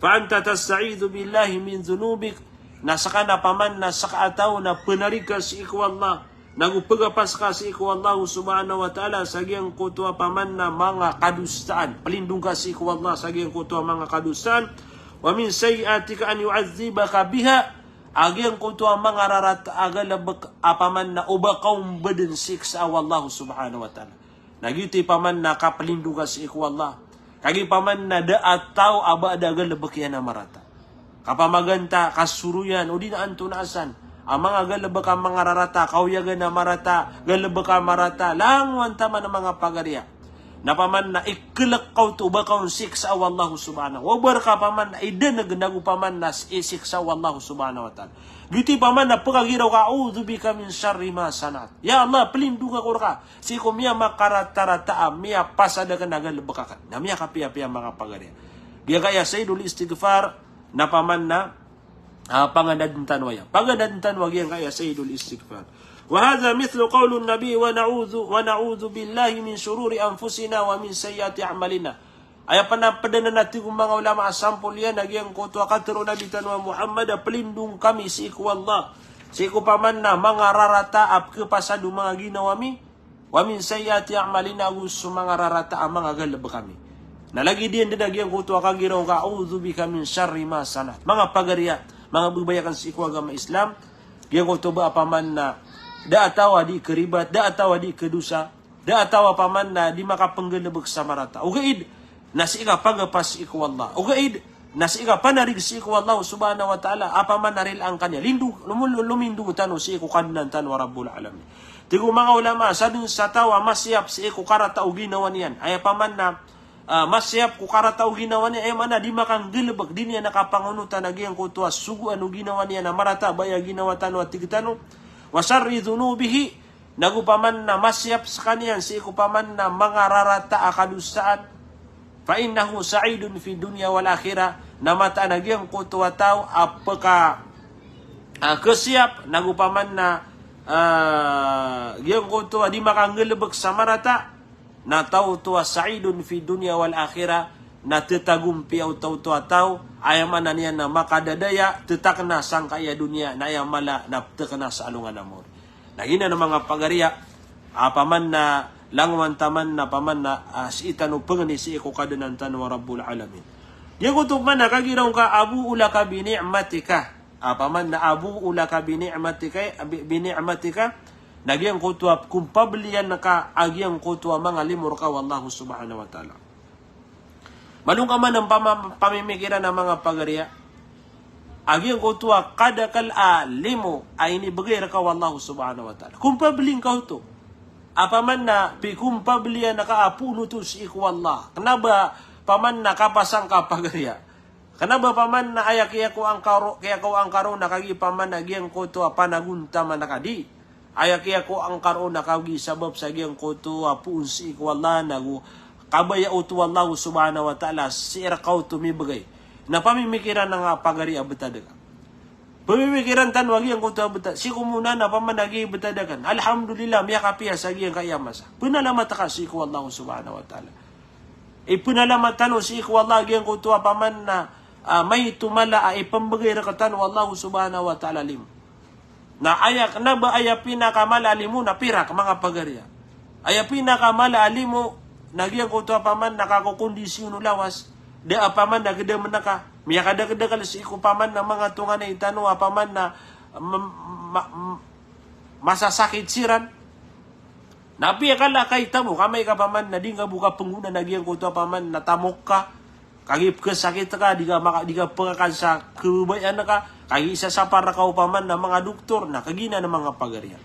Fa anta tasta'idhu billahi min dhunubik, na seka na paman na seka a taw na penarig ka sii ko Allah, nago pegapas ka sii ko Allah subhanahu wa ta'ala sa giyangkoto a paman na manga kadosaan. Pelindong ka sii ko Allah sa giyangkoto a manga kadosaan. Wa min sayyi'atika an yu'adhdhibaka biha, a giyangkoto a manga rarata a galebek a paman na o ba ka on beden siksa o Allah subhanahu wa ta'ala. Na giyoto i paman na kapelindong ka sii ko Allah. Kagiya paman na da a taw a ba da galebek iyan a marata. Kapamaganta, kasoroyan, o di na antonaa san a manga galebek a manga rarata, kaoyagan a marata, galebek a marata, langowan taman a manga pagariya. Na paman na ikelek ka oto o ba ka on siksa o Allah subhanahu. O ba reka paman na ideneg nago paman na s-, isiksa o Allah subhanahu wa ta'ala. Giyoto i paman na pekagiraw ka, a'udhu bika min sharri ma sana'tu. Ya Allah, pelindong ako reka sii ko miyamakaratarataa, miyapasad aken a galebek aken. Na miyakapiyapiya a manga pagariya. Giyangkaya sayyidul istighfar, na paman na, a, pangadaden tano aya. Pangadaden tano a giyangkaya sayyidul istighfar. Wa hadha mithlu qawlin nabi wa na'udhu, wa na'udhu billahi min shururi anfusina wa min sayyiati a'malina. Aya pena ped anan a tig o manga ulama a sampol iyan a giyangkoto a katharo o Nabi tano a Muhammad a pelindong kami sii ko Allah. sii ko paman na manga rarata a pkhapasad o manga ginawa mi, wa min sayyiati a'malina, ago so manga rarata a manga galbk ami. Na lagid iyan dn a giyangkoto a kagiraw ka, "A'udhu bika min sharri ma sana'tu." Manga pagari a, manga babay akn sii ko agama Islam, giyangkoto ba a paman na da a taw a di kharibat, da a taw a di khadosa, da a taw a paman na di makapnggalbk sa marata. Ogaid na sii ka pagapa sii ko Allah. Ogaid na sii ka panarig sii ko Allah subhanahu wa ta'ala a paman na rilaan ka niyan. Lindog, lumo-, lumindog tano sii ko Kadnan tano a Rabbul Alamin. Tig o manga ulama, sadn sa taw a masiyap sii ko karata o ginawa niyan, aya paman na, ah, masiyap ko karata o ginawa niyan, aya maana di makanggalbk, di niyan kapangonotan a giyangkoto a sogoan o ginawa niyan a marata, ba aya ginawa tano a tig tano. Wa sharri dhunubihi, nago paman na masiyap skaniyan sii ko paman na manga rarata a kadosaan. Fa innahu sa'idun fid dunya wal akhirah, na mataan a giyangkoto a taw a pka, ah, khasiyap, nago paman na, ah, giyangkoto a di makanggalbk sa marata, na taw oto a sa'idun fid dunya wal akhirah, na tthagompiya o taw oto a taw, aya maana niyan na makadadaya, ttakna sangkaya doniya, na aya mala na ptkna sa alongan a mawri. Na giyanan a manga pagari a, a paman na langowan taman na paman na, ah, sii tano pangni sii ko Kadnan tano a Rabbul Alamin. Giyangkoto paman na kagiraw ka, "Abu'u laka bi ni'matika." A paman na, "Abu'u laka bi ni'matika, bi, bi ni'matika." Na giyangkoto a kompabliyan ka a giyangkoto a manga limo rka o Allah subhanahu wa ta'ala. Malo ngka man a pama-, pamimikiran a manga pagari a, a giyangkoto a kadakl a limo a inibgay rka o Allah subhanahu wa ta'ala. Kompabli ngka oto. A paman na pikompabliyan ka a poon oto sii ko Allah. Kna ba paman na kapasang ka pagari a. Kna ba paman na aya kiyakowa ngka ro, kiyakowa ngka ron na kagiya paman na giyangkoto a panagontaman ka di. Aya kiyakowa ngka ron na kagiya sabap sa giyangkoto a poon sii ko Allah, nago kabaya oto o Allah subhanahu wa ta'ala sii rka oto mibgay. Na pamimikiran a nga pagari a btad ka. Pamimikiran tano a giyangkoto a btad. Sii ko mona na paman a giya i btad akn, alhamdulillah, miyakapiya sa giyangkaya masa. Pnalamat ka sii ko Allah subhanahu wa ta'ala. Ipnalamat tano sii ko Allah a giyangkoto a paman na, ah, maito mala a ipmbgay rktano o Allah subhanahu wa ta'ala limo. Na aya, kna ba aya pinakamala a limo na pirak, manga pagari a. Aya pinakamala a limo na giyangkoto a paman na kakokondisyon o lawas, da a paman na gdam na ka, miyakadakdakl sii ko paman na manga tonganay tano a paman na ma-, ma-, ma-, masasakit siran. Na apiya kala ka i tamok, amay ka paman na di ngka bo kapnggonaan a giyangkoto a paman na tamok ka, kagiya pkhasakit ka, di ka maka-, di ka pkakan sa khababayaan ka, kagiya isasapar ka o paman na manga doktor, na kagiya nan a manga pagari a.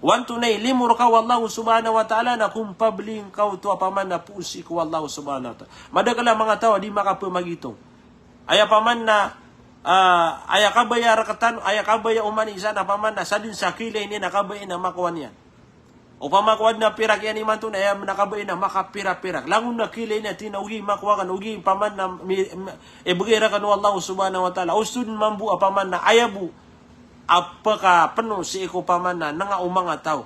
Oto na i limo rka o Allah subhanahu wa ta'ala na kompabli ngka oto a paman na poon sii ko Allah subhanahu wa ta'ala. Madakl a manga taw a di makapamagitong. Aya paman na, ah, aya kabaya rktano, aya kabaya o manosiya na paman na sadn sa kiilay niyan a kabaya na makowa niyan. Opama ko adn a pirak iyan imanto na aya na kabaya na makapira-pirak. Langon a kiilay niyan, tig iyan a ogaid makowa akn, ogaid paman na mi-, mi-, ibgay rakn o Allah subhanahu wa ta'ala. Osto dn mambo a paman na aya bo a pkapno sii ko paman na nanga o manga taw.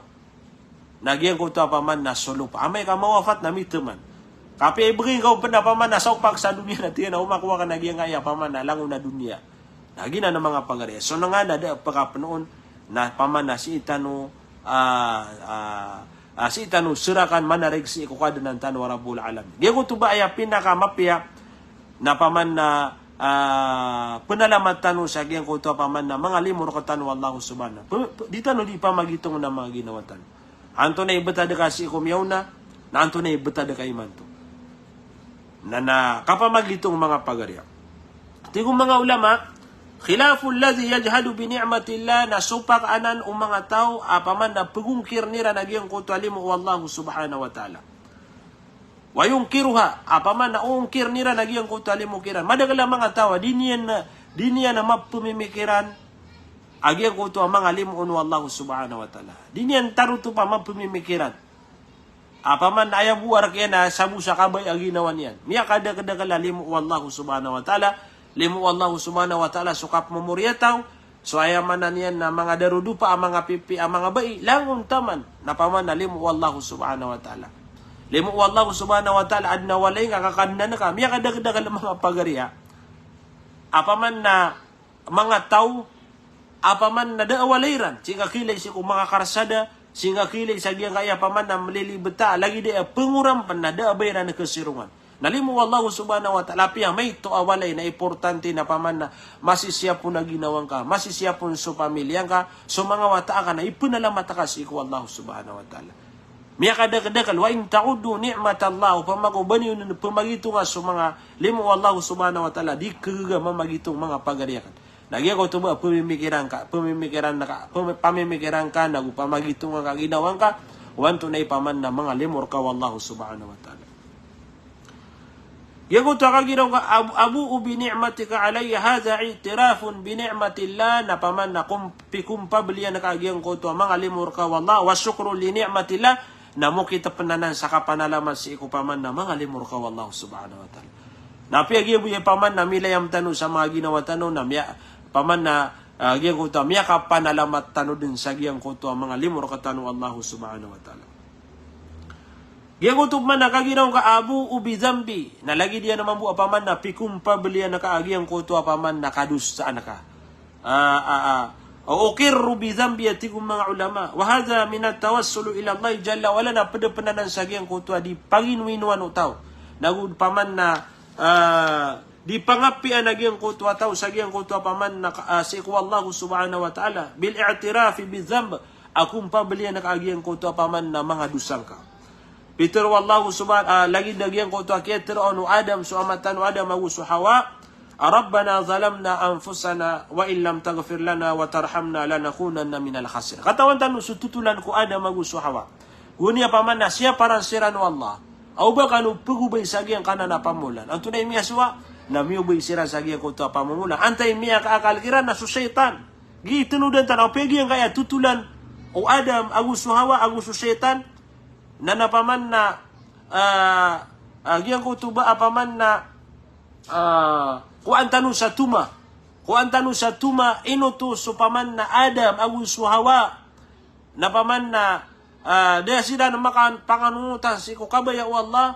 Na giyangkoto a paman na so lopa. Amay ka mawafat na mitaman. Kapiya ibgay ngka o pn a paman na saopak sa doniya na tig iyan a o makowa akn a giyangkaya paman na langon a doniya. Na giyanan a manga pagari a. So na nga na da pkapnoon na paman na sii tano, ah, ah, ah, sii tano srakan manarig sii ko Kadnan tano a Rabbul Alamin. Giyangkoto ba aya pinakamapiya na paman na, ah, pnalamat tano sa giyangkoto a paman na manga limo rktano o Allah subhanahu. P-, p-, di tano di pamagitong na manga ginawa tano. Antonaa i btad ka sii ko miyaona, na antonaa i btad ka imanto. Na, na kapamagitong, manga pagari a. Tig o manga ulama, khilaful ladhi yajhadu bi ni'matillah, na sopak anan o manga taw a paman na pgongkirn iran a giyangkoto a limo o Allah subhanahu wa ta'ala. Wa yunkiruha, a paman na oongkirn iran a giyangkoto a limo kiran. Madakl a manga taw a di niyan, di niyan a mapmimikiran a giyangkoto a manga limo o Allah subhanahu wa ta'ala. Di niyan tarotop a mapmimikiran. A paman na aya bo a rk iyan a sabo sa kabaya a ginawa niyan. Miyakadakdakl a limo o Allah subhanahu wa ta'ala. Limo o Allah subhanahu wa ta'ala so kapmomoriyataw, so aya maana niyan na manga darodopa a manga pipiya a manga bai, langon taman na paman na limo o Allah subhanahu wa ta'ala. Limo o Allah subhanahu wa ta'ala, adn a walay ngka ka Kadnan ka, miyakadakdakl a manga pagari a. A paman na manga taw a paman na da a walay iran, sii nga khilay sii ko manga karsada, sii nga khilay sa giyangkaya paman na mlilibeta, lagid aya pengoram pen na da a ba iran kesirongan. Na limo o Allah subhanahu wa ta'ala, apiya maito a walay na importante na paman na masisiyapon a ginawangka, masisiyapon so pamiliyangka, so manga wata aka na ipenalamat ka sii ko Allah subhanahu wa ta'ala. Miyakadakedakel, "Wa in ta'uddu ni'matallah," opama ko ba niyo nen pemagitonga so manga limo o Allah subhanahu wa ta'ala, di kegega mamagitong, manga pagari aken. Na giyangkoto ba pemimikiran ka, pemimikiran ka, pemi-, pamimikiran ka, nago pamagitonga ka ginawangka, o antonaa i paman na manga limo reka o Allah subhanahu wa ta'ala. Giyangkoto a kagiraw ka, "Ab-, abu'u bi ni'matika alayya," hadha i'tirafun bi ni'matillah, na paman na kom-, pikompabliyan ka giyangkoto a manga limo reka o Allah, wa shukrun li ni'matillah, na mokitepen anan sa kapanalamat sii ko paman na manga limo reka o Allah subhanahu wa ta'ala. Na apiya giya bo i paman na milayam tano sa manga ginawa tano, na miya-, paman na, ah, giyangkoto a miyakapanalamat tano den sa giyangkoto a manga limo reka tano o Allah subhanahu wa ta'ala. Giyangkoto paman na kagiraw ka, "Abu'u bi dhanbi," na lagid iyan mambo a paman na pikompabliyan ka giyangkoto a paman na kadosaan ka. Ah, ah, ah. "Uqirru bi dhanbi," a tig o manga ulama. "Wa hadha min at-tawassul ila Allah jalla wa ala," na ped anan sa giyangkoto a di panginoinoan o taw. Nago paman na, ah, di pangapian a giyangkoto a taw sa giyangkoto a paman na ka-, ah, sii ko Allah subhanahu wa ta'ala. "Bil i'tirafi bi dhanb," a kompabliyan ka giyangkoto a paman na manga dosangka. Pitero o Allah subhan-, ah, lagid a giyangkoto a kiyatero on o Adam, so ama tano Adam ago so Hawa, a, "Rabbana zalamna anfusana wa in lam taghfir lana wa tarhamna lanakunanna minal khasirin." Katawan tano so totolan ko Adam ago so Hawa. Gowani a paman na siyaparan siran o Allah. Aw ba kano pegobay sa giyangkanan a pamolan. Antonaa i miyasowa? Na miyobay siran sa giyangkoto a pamomolan. Antaa i miyakaakal kiran? Na so shaytan. Gii tenodan tano, apiya giyangkaya totolan o Adam ago so Hawa ago so shaytan. Na, na paman na, ah, ah, giyangkoto ba a paman na, ah, kowaan tano sa toma. Kowaan tano sa toma, ino oto so paman na Adam ago so Hawa. Na paman na, ah, da siran makan-, panganonotan sii ko kabaya o Allah,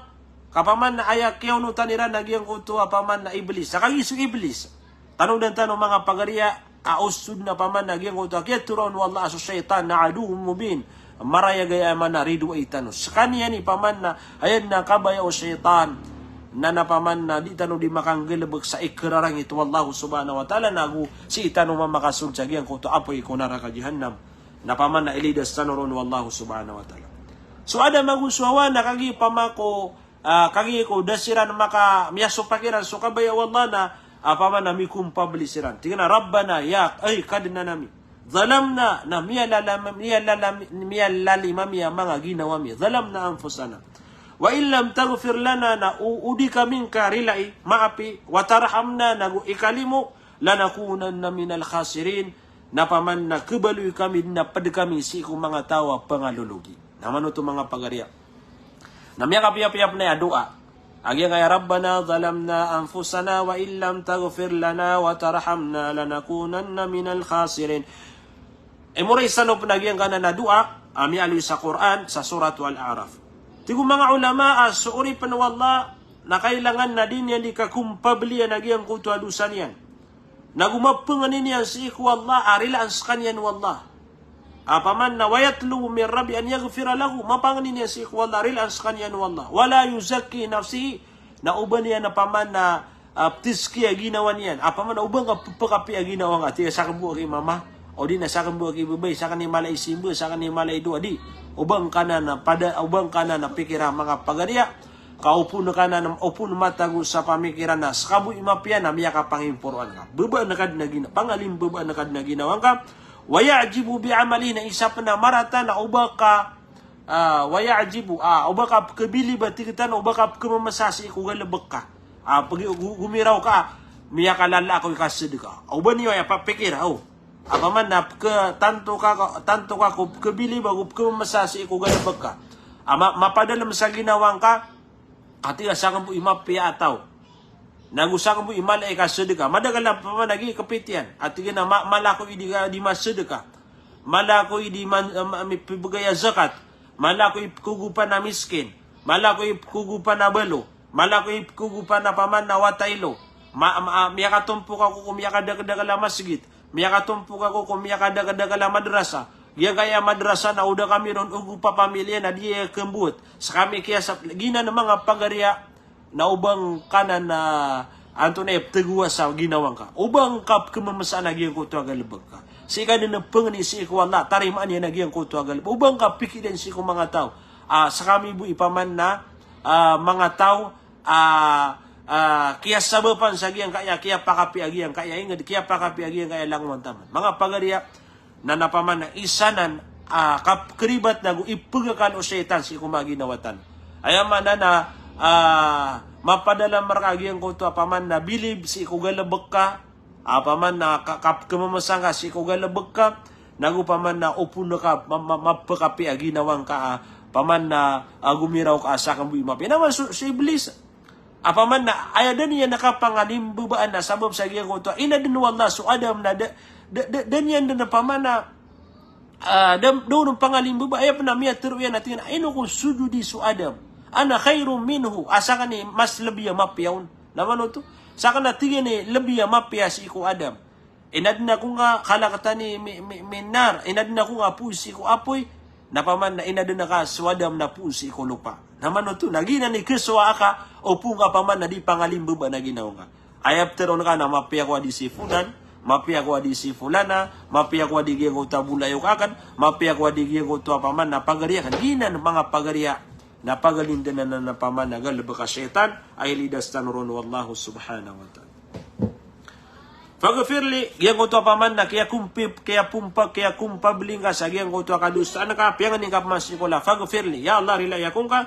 ka paman na aya kiyaonotan iran na giyangkoto a paman na Iblis. Sa kagiya so Iblis. Tanodan tano manga pagari a, a osod na paman na giyangkoto a kiyatero on o Allah a so shaytan na aduwwun mubin. Marayag aya maana ridoay tano. Sekaniyan i paman na, aya den a kabaya o shaytan. Na, na paman na di tano di makanggalebek sa ikerarangit o Allah subhanahu wa ta'ala, nago sii tano mamakasold sa giyangkoto a apoy ko naraka jahannam. Na paman na ilidas tano ron o Allah subhanahu wa ta'ala. So Adam ago so Hawa na kagiya paman ko, ah, kagiya ko da siran maka-, miyasopak iran so kabaya o Allah na, ah, paman na mikompabli siran. Tig iran a, "Rabbana," ya, ay, Kadnan ami. "Zalamna," na miyalala-, miyalala-, miyalalim ami a manga ginawa mi. "Zalamna anfusana. Wa in lam taghfir lana," na o, o di kami ngka rilai, maapi, "wa tarhamna," nago ikalimo, "lanakunanna minal khasirin," na paman na kebaloy kami, na ped kami sii ko manga taw a pengalologi. Na mano oto manga pagari a. Na miyakapiyapiya pen aya doa. A giyangkaya, "Rabbana zalamna anfusana wa in lam taghfir lana wa tarhamna lanakunanna minal khasirin." Imoray sa no pen a giyangkanan a doa, a miyaaloy sa Qur'an, sa Surat Al-A'raf. Tig o manga ulama a so oripen o Allah, na kailangan na di niyan di kakompabliyan a giyangkoto a dosa niyan. Nago mapangnin iyan sii ko Allah a rilaan sekaniyan o Allah. A paman na wa yatlubu min rabbi an yaghfira lahu, mapangnin iyan sii ko Allah a rilaan sekaniyan o Allah. Wa la yuzakki nafsihi, na o ba niyan a paman na, ah, tizkiya ginawa niyan. A paman na o ba ngka pepakapi a ginawa ngka. Tig a saken bo aki mama, o di na saken bo aki babay, saken i mala i simba, saken i mala i doa, di. O ba ngka nan a pada, o ba ngka nan a pikira manga pagari a. Ka opon ka nan, opon matago sa pamikiran na seka bo i mapiya na miyakapangimporoan ka. Bebaan ka den a gina-, pangalimbebaan ka den a ginawa ngka. Wa ya'jibu bi amalihi, na isa pen a marata na o ba ka, ah, wa ya'jibu, ah, o ba ka pekebiliba, tig tano, o ba ka pekememesa sii ko galebek ka. Ah, pegi-, gu-, gomiraw ka, miyakalala ako i kasedeka. O ba niyo aya papikir, o. A paman na peke-, tanto ka, tanto ka ko pekebiliba, ko pekememesa sii ko galebek ka. A ma-, mapadalem sa ginawa ngka, a tig a saken bo i mapiya a taw. Nago saken bo i mala i kasedeka. Madakel a paman a gii kepitiyan. A tig iyan a ma-, mala ako i di ka, di masedeka. Mala ako i di man-, ma-, mipibegay a zakat. Mala ako i pekogopan a miskin. Mala ako i pekogopan a balo. Mala ako i pekogopan a paman a wata ilo. Ma, ma, miyakatompok ako ko miyakadakdakl a masgit. Miyakatompok ako ko miyakadakdakl a madrasa. Giyangkaya madrasa na o da kami ron ogo papamiliya na di aya kembowat. Sa kami kiyasap, giyanan a manga pagariya na o ba ngka nan, ah, antonaa i ptgowa sa ginawa ngka. O ba ngka pkmamsaan a giyangkoto a galbk ka. Sii ka dn pangni sii ko Allah, tarimaan iyan a giyangkoto a galbk. O ba ngka pikirin sii ko manga taw. Ah, sa kami bo i paman na, ah, manga taw, ah, ah, kiyasabapan sa giyangkaya, kiyapakapiya giyangkaya ingd, kiyapakapiya giyangkaya langowan taman. Manga pagariya, na na paman na isa nan, ah, kapkribat nago ipgakal o shaytan sii ko manga ginawa tano. Aya maana na, ah, mapadalam rka giyangkoto a paman na bilib sii ko galbk ka, a paman na ka-, kapkmamsaan ka sii ko galbk ka, nago paman na opon ka ma-, ma-, mapkapiya ginawa ngka, a paman na, ah, gomiraw ka a sakn bo i mapiya. Na man so, so Iblis, a paman na aya dn iyan a kapangalimbabaan na sabap sa giyangkoto a inadn o Allah so Adam na da, da, da, da niyan dn a paman na, ah, da, da on pangalimbaba, aya pn a miyatharo iyan a tig iyan a ino ko sojodi so Adam. Ana khayrun minhu, a sakn i mas lbi a mapiya on. Na man oto? Sakn a tig iyan i lbi a mapiya sii ko Adam. Inadn ako ngka, khalaqtani mi-, mi-, min nar. Inadn ako ngka poon sii ko apoy. Na paman na inadn ka so Adam na poon sii ko lopa. Na man oto, na giyanan i khasowa aka, opama ka paman na di pangalimbabaan a ginawa ngka. Aya ptharoon ka na mapiya ako a di si fulan, mapiya ako a di si fulana, mapiya ako a di giyangkoto a bolayoka akn, mapiya ako a di giyangkoto a paman na pagari akn. Giyanan manga pagariya na pagalindn anan a paman na galbk a shaytan, a ilidas tano ron o Allah subhanahu wa ta'ala. Faghfir li, giyangkoto a paman na kiyakompi-, kiyapompa-, kiyakompabli ngka sa giyangkoto a kadosaan ka, piyangni ngka pman sii ko Allah, faghfir li, ya Allah, rilai ako ngka.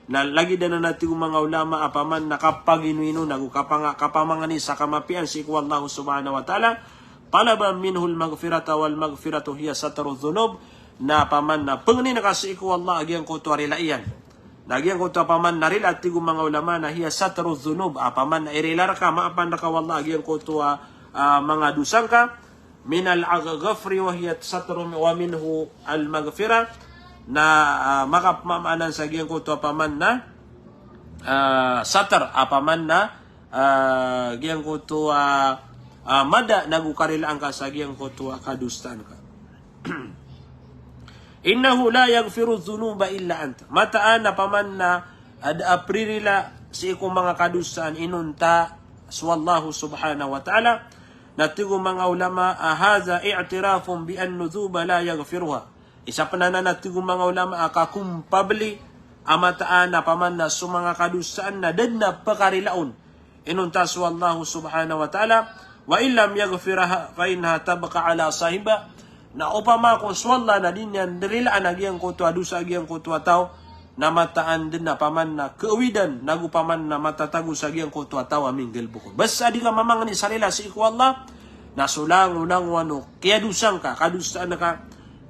Na lagid anan a tig o manga ulama a paman na kapaginoino nago kapanga-, kapamangni sa kamapiyaan sii ko Allah subhanahu wa ta'ala. Talaban minhul maghfirata wal maghfiratu hiya satru dhunub. Na paman na pangnin ka sii ko Allah a giyangkoto a rilai iyan. Na giyangkoto a paman na rila, tig o manga ulama, na hiya satru dhunub, a paman na irila rka, maapan rka o Allah a giyangkoto a, ah, manga dosa ngka, minal ghafri wa hiya satru wa minhu al maghfirah. Na, ah, makapmamaanan sa giyangkoto a paman na, ah, satr, a paman na, ah, giyangkoto a, ah, mada nago karilaan ka sa giyangkoto a kadosaan ka. Innahu la yaghfiru dhunuba illa anta. Mataan a paman na da a pririla sii ko manga kadosaan inonta so Allah subhanahu wa ta'ala. Na tig o manga ulama a hadha i'tirafun bi anna dhunuba la yaghfiruha. Isa pn anan a tig o manga ulama a kakompabli a mataan a paman na so manga kadosaan na da dn a pkarilaan inonta so Allah subhanahu wa ta'ala, wa in lam yaghfirha fa innaha tabqa ala sahibiha. Na opama ko so Allah na di niyan rilaan a giyangkoto a dosa a giyangkoto a taw, na mataan dn a paman na kaawidan, nago paman na matatago sa giyangkoto a taw a minggalbk on. Basta di ka mamangni sa rila sii ko Allah, na so langolangowan o kiyadosa ngka, kadosaan ka,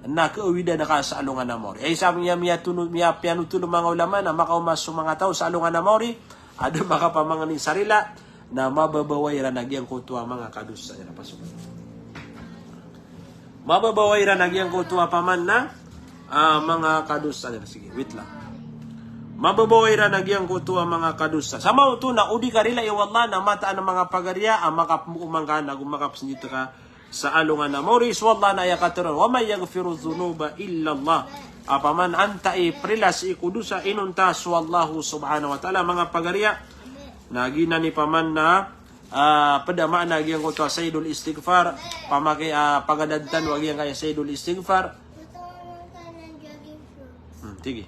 na kaawidan ka sa alongan a maori. Ay sa miya, miya tunu-, miya piyanotol o manga ulama na makaoma so manga taw sa alongan a maori, a da makapamangni sa rila, na mababaw iran a giyangkoto a manga kadosa iran, pasok. Mababaw iran a giyangkoto a paman na, ah, manga kadosa iran. Sige, wait lang. Mababaw iran a giyangkoto a manga kadosa. Sa maoto na o di ka rilai o Allah na mataan a manga pagariya a makapmooman ka nago makapsndit ka sa alongan a maori. So Allah na aya katharo, wa man yaghfiru dhunuba illa Allah. A paman antaa i prila sii ko dosa inonta so Allah subhanahu wa ta'ala, manga pagariya. Na giyanan i paman na, ah, pd a maana a giyangkoto a sayyidul istighfar, pamaki, ah, pagadad tano a giyangkaya sayyidul istighfar. Hmm, tig i.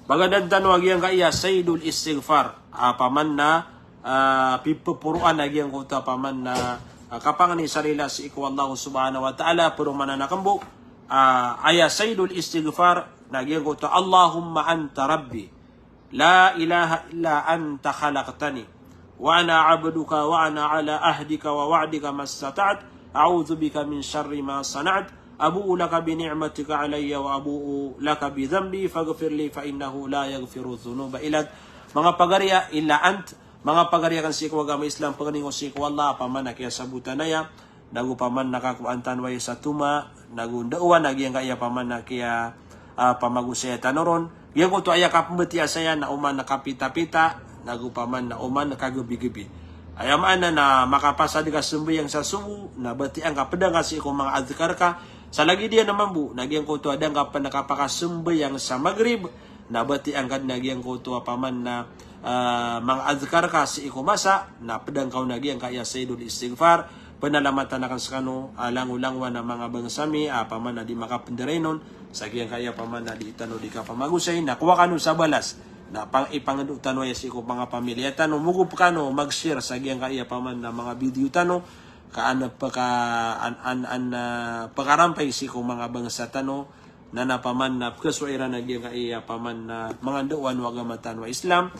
Pagadad tano a giyangkaya sayyidul istighfar. A paman na, ah, pipoporoan a giyangkoto a paman na, ah, kapangni sa rila sii ko Allah subhanahu wa ta'ala, pd o maana na kmbo, ah, aya sayyidul istighfar na giyangkoto, Allahumma anta rabbi. La ilaha illa anta khalaqtani. Wa ana abduka wa ana ala ahdika wa wa'dika mastata'tu. A'udhu bika min sharri ma sana'tu. Abu'u laka bi ni'matika alayya wa abu'u laka bi dhanbi. Faghfir li fa innahu la yaghfiru dhunuba illa ant. Manga pagariya, illa ant. Manga pagariya akn sii ko agama Islam, pangni ko sii ko Allah, a paman na kiyasabotan aya. Nago paman na kakowaan tano aya sa toma, nago ndaowan a giyangkaya paman na kiya, ah, pamagosaya tano ron. Giyangkoto aya kapmbatiya saya na oman na kapitapita, nago paman na oman na kagabigabi. Aya maana na makapasad ka sambayang sa sobo, na batiya ngka, pd angka sii ko manga adhkar ka. Sa lagid iyan a mambo na giyangkoto a da ngka pn kapakasambayang sa magrib, na batiya ngka dn a giyangkoto a paman na, ah, manga adhkar ka sii ko masa, na pd angka on a giyangkaya sayyidul istighfar. Pnalamatan akn skano a langolangowan a manga bangsa mi a paman na di makapndarainon sa giyangkaya paman na di tano di kapamagosay, na kowa kano sa balas. Na pang-, ipangndo tano aya sii ko manga pamilya tano, mogop kano mag-share sa giyangkaya paman na manga video tano, ka an pka-, an, an, an, ah, pkarampay sii ko manga bangsa tano, na na paman na pkasowa iran a giyangkaya paman na manga ndaowan o agama tano a Islam.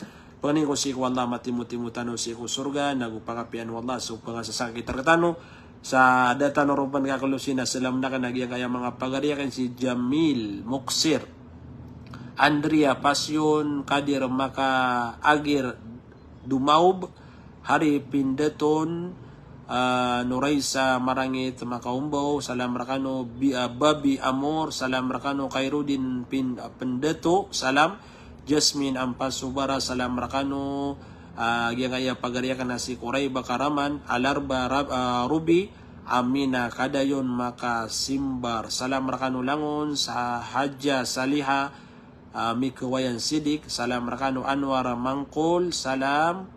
Pangnin ko sii ko Allah matimotimo tano sii ko sorga, nago pangapiyaan o Allah so pangasasakit rktano. Sa da tano ron pn kakolosi na salam akn a giyangkaya manga pagari akn si Jamil Moksir, Andrea Passion, Kadir Maka Agir Dumaob, Hari Pindaton, ah, Noraisa Marangit Makaombaw, salam rkano, Bi-, ah, Babi Amor, salam rkano, Khairudin Pin-, ah, Pindato, salam, Jasmine Ampasobara, salam rkano, ah, giyangkaya pagari akn a si Koray Bakaraman, Alarba Rab-, ah, Ruby, Amina Kadayon Makasimbar, salam rkano langon, sa Hadja Saliha, ah, Mikewayan Sidik, salam rkano, Anwar Mangkol, salam,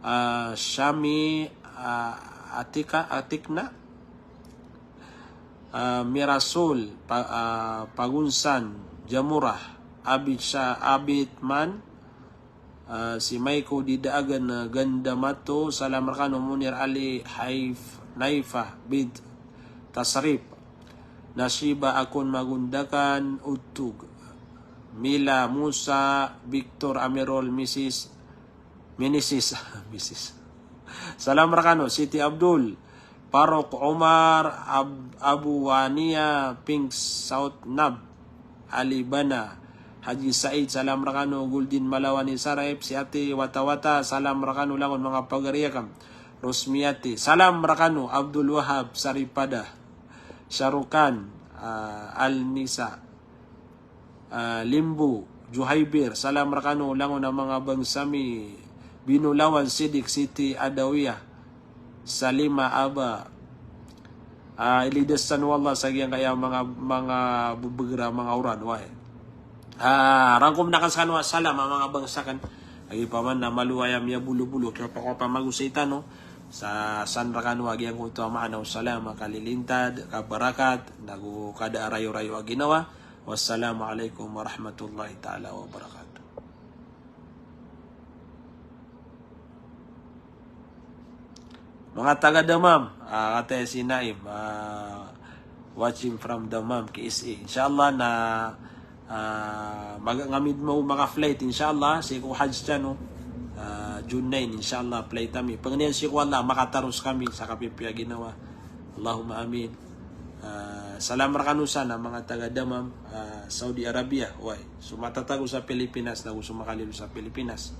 ah, Shami, ah, Atika, Atikna, ah, Mirasul, Pa-, ah, Pagunsan, Jamurah, Abid Sha-, Abid Man, ah, si Maiko Didaagan, ah, Gandamato, salam rkano, Munir Ali Haif-, Naifah bint Tasrip, Nashiba Akon Magundakan, Utug, Mila Musa, Victor Amirol, Misis Minisis, Misis. Salam rkano, Siti Abdul, Parok Omar, Ab-, Abu Wania, Pink South Nab, Ali Bana, Haji Said, salam rkano, Guldin Malawani Saraip, si Ati Watawata, salam rkano langon manga pagari akn, Rosmiati, salam rkano, Abdul Wahab Saripada, Sharukan, ah, Al Nisa, ah, Limbo, Juhaibir, salam rkano langon a manga bangsa mi, Binolawan Sidik, Siti Adawiyah, Salima Aba, ah, ilidas tano o Allah sa giyangkaya manga, manga bbgr a manga oran, wai. Ah, rangkom akn skano a salam a manga bangsa akn. Lagid paman na malo aya miyabolobolo, kiyapakapamagosay tano. Sa san rkano a giyangkoto a maana o salam a kalilintad, kabarakat, nago kada a rayorayo a ginawa. Wassalamu alaikum warahmatullahi taala wabarakatuh. Manga taga Dammam, ah, kataya si Naim, ah, watching from Dammam, K S A. Insha Allah na, ah, maga ngami dn mambo maka-flight, insha Allah, sii ko Hajj tano, ah, June nine, insha Allah, flight ami. Pangnin sii ko Allah, makataros kami sa kapipiya a ginawa. Allahumma amin. Ah, salam rkano san a manga taga Dammam, ah, Saudi Arabia, wai. So matatago sa Pilipinas, nago so makalilo sa Pilipinas.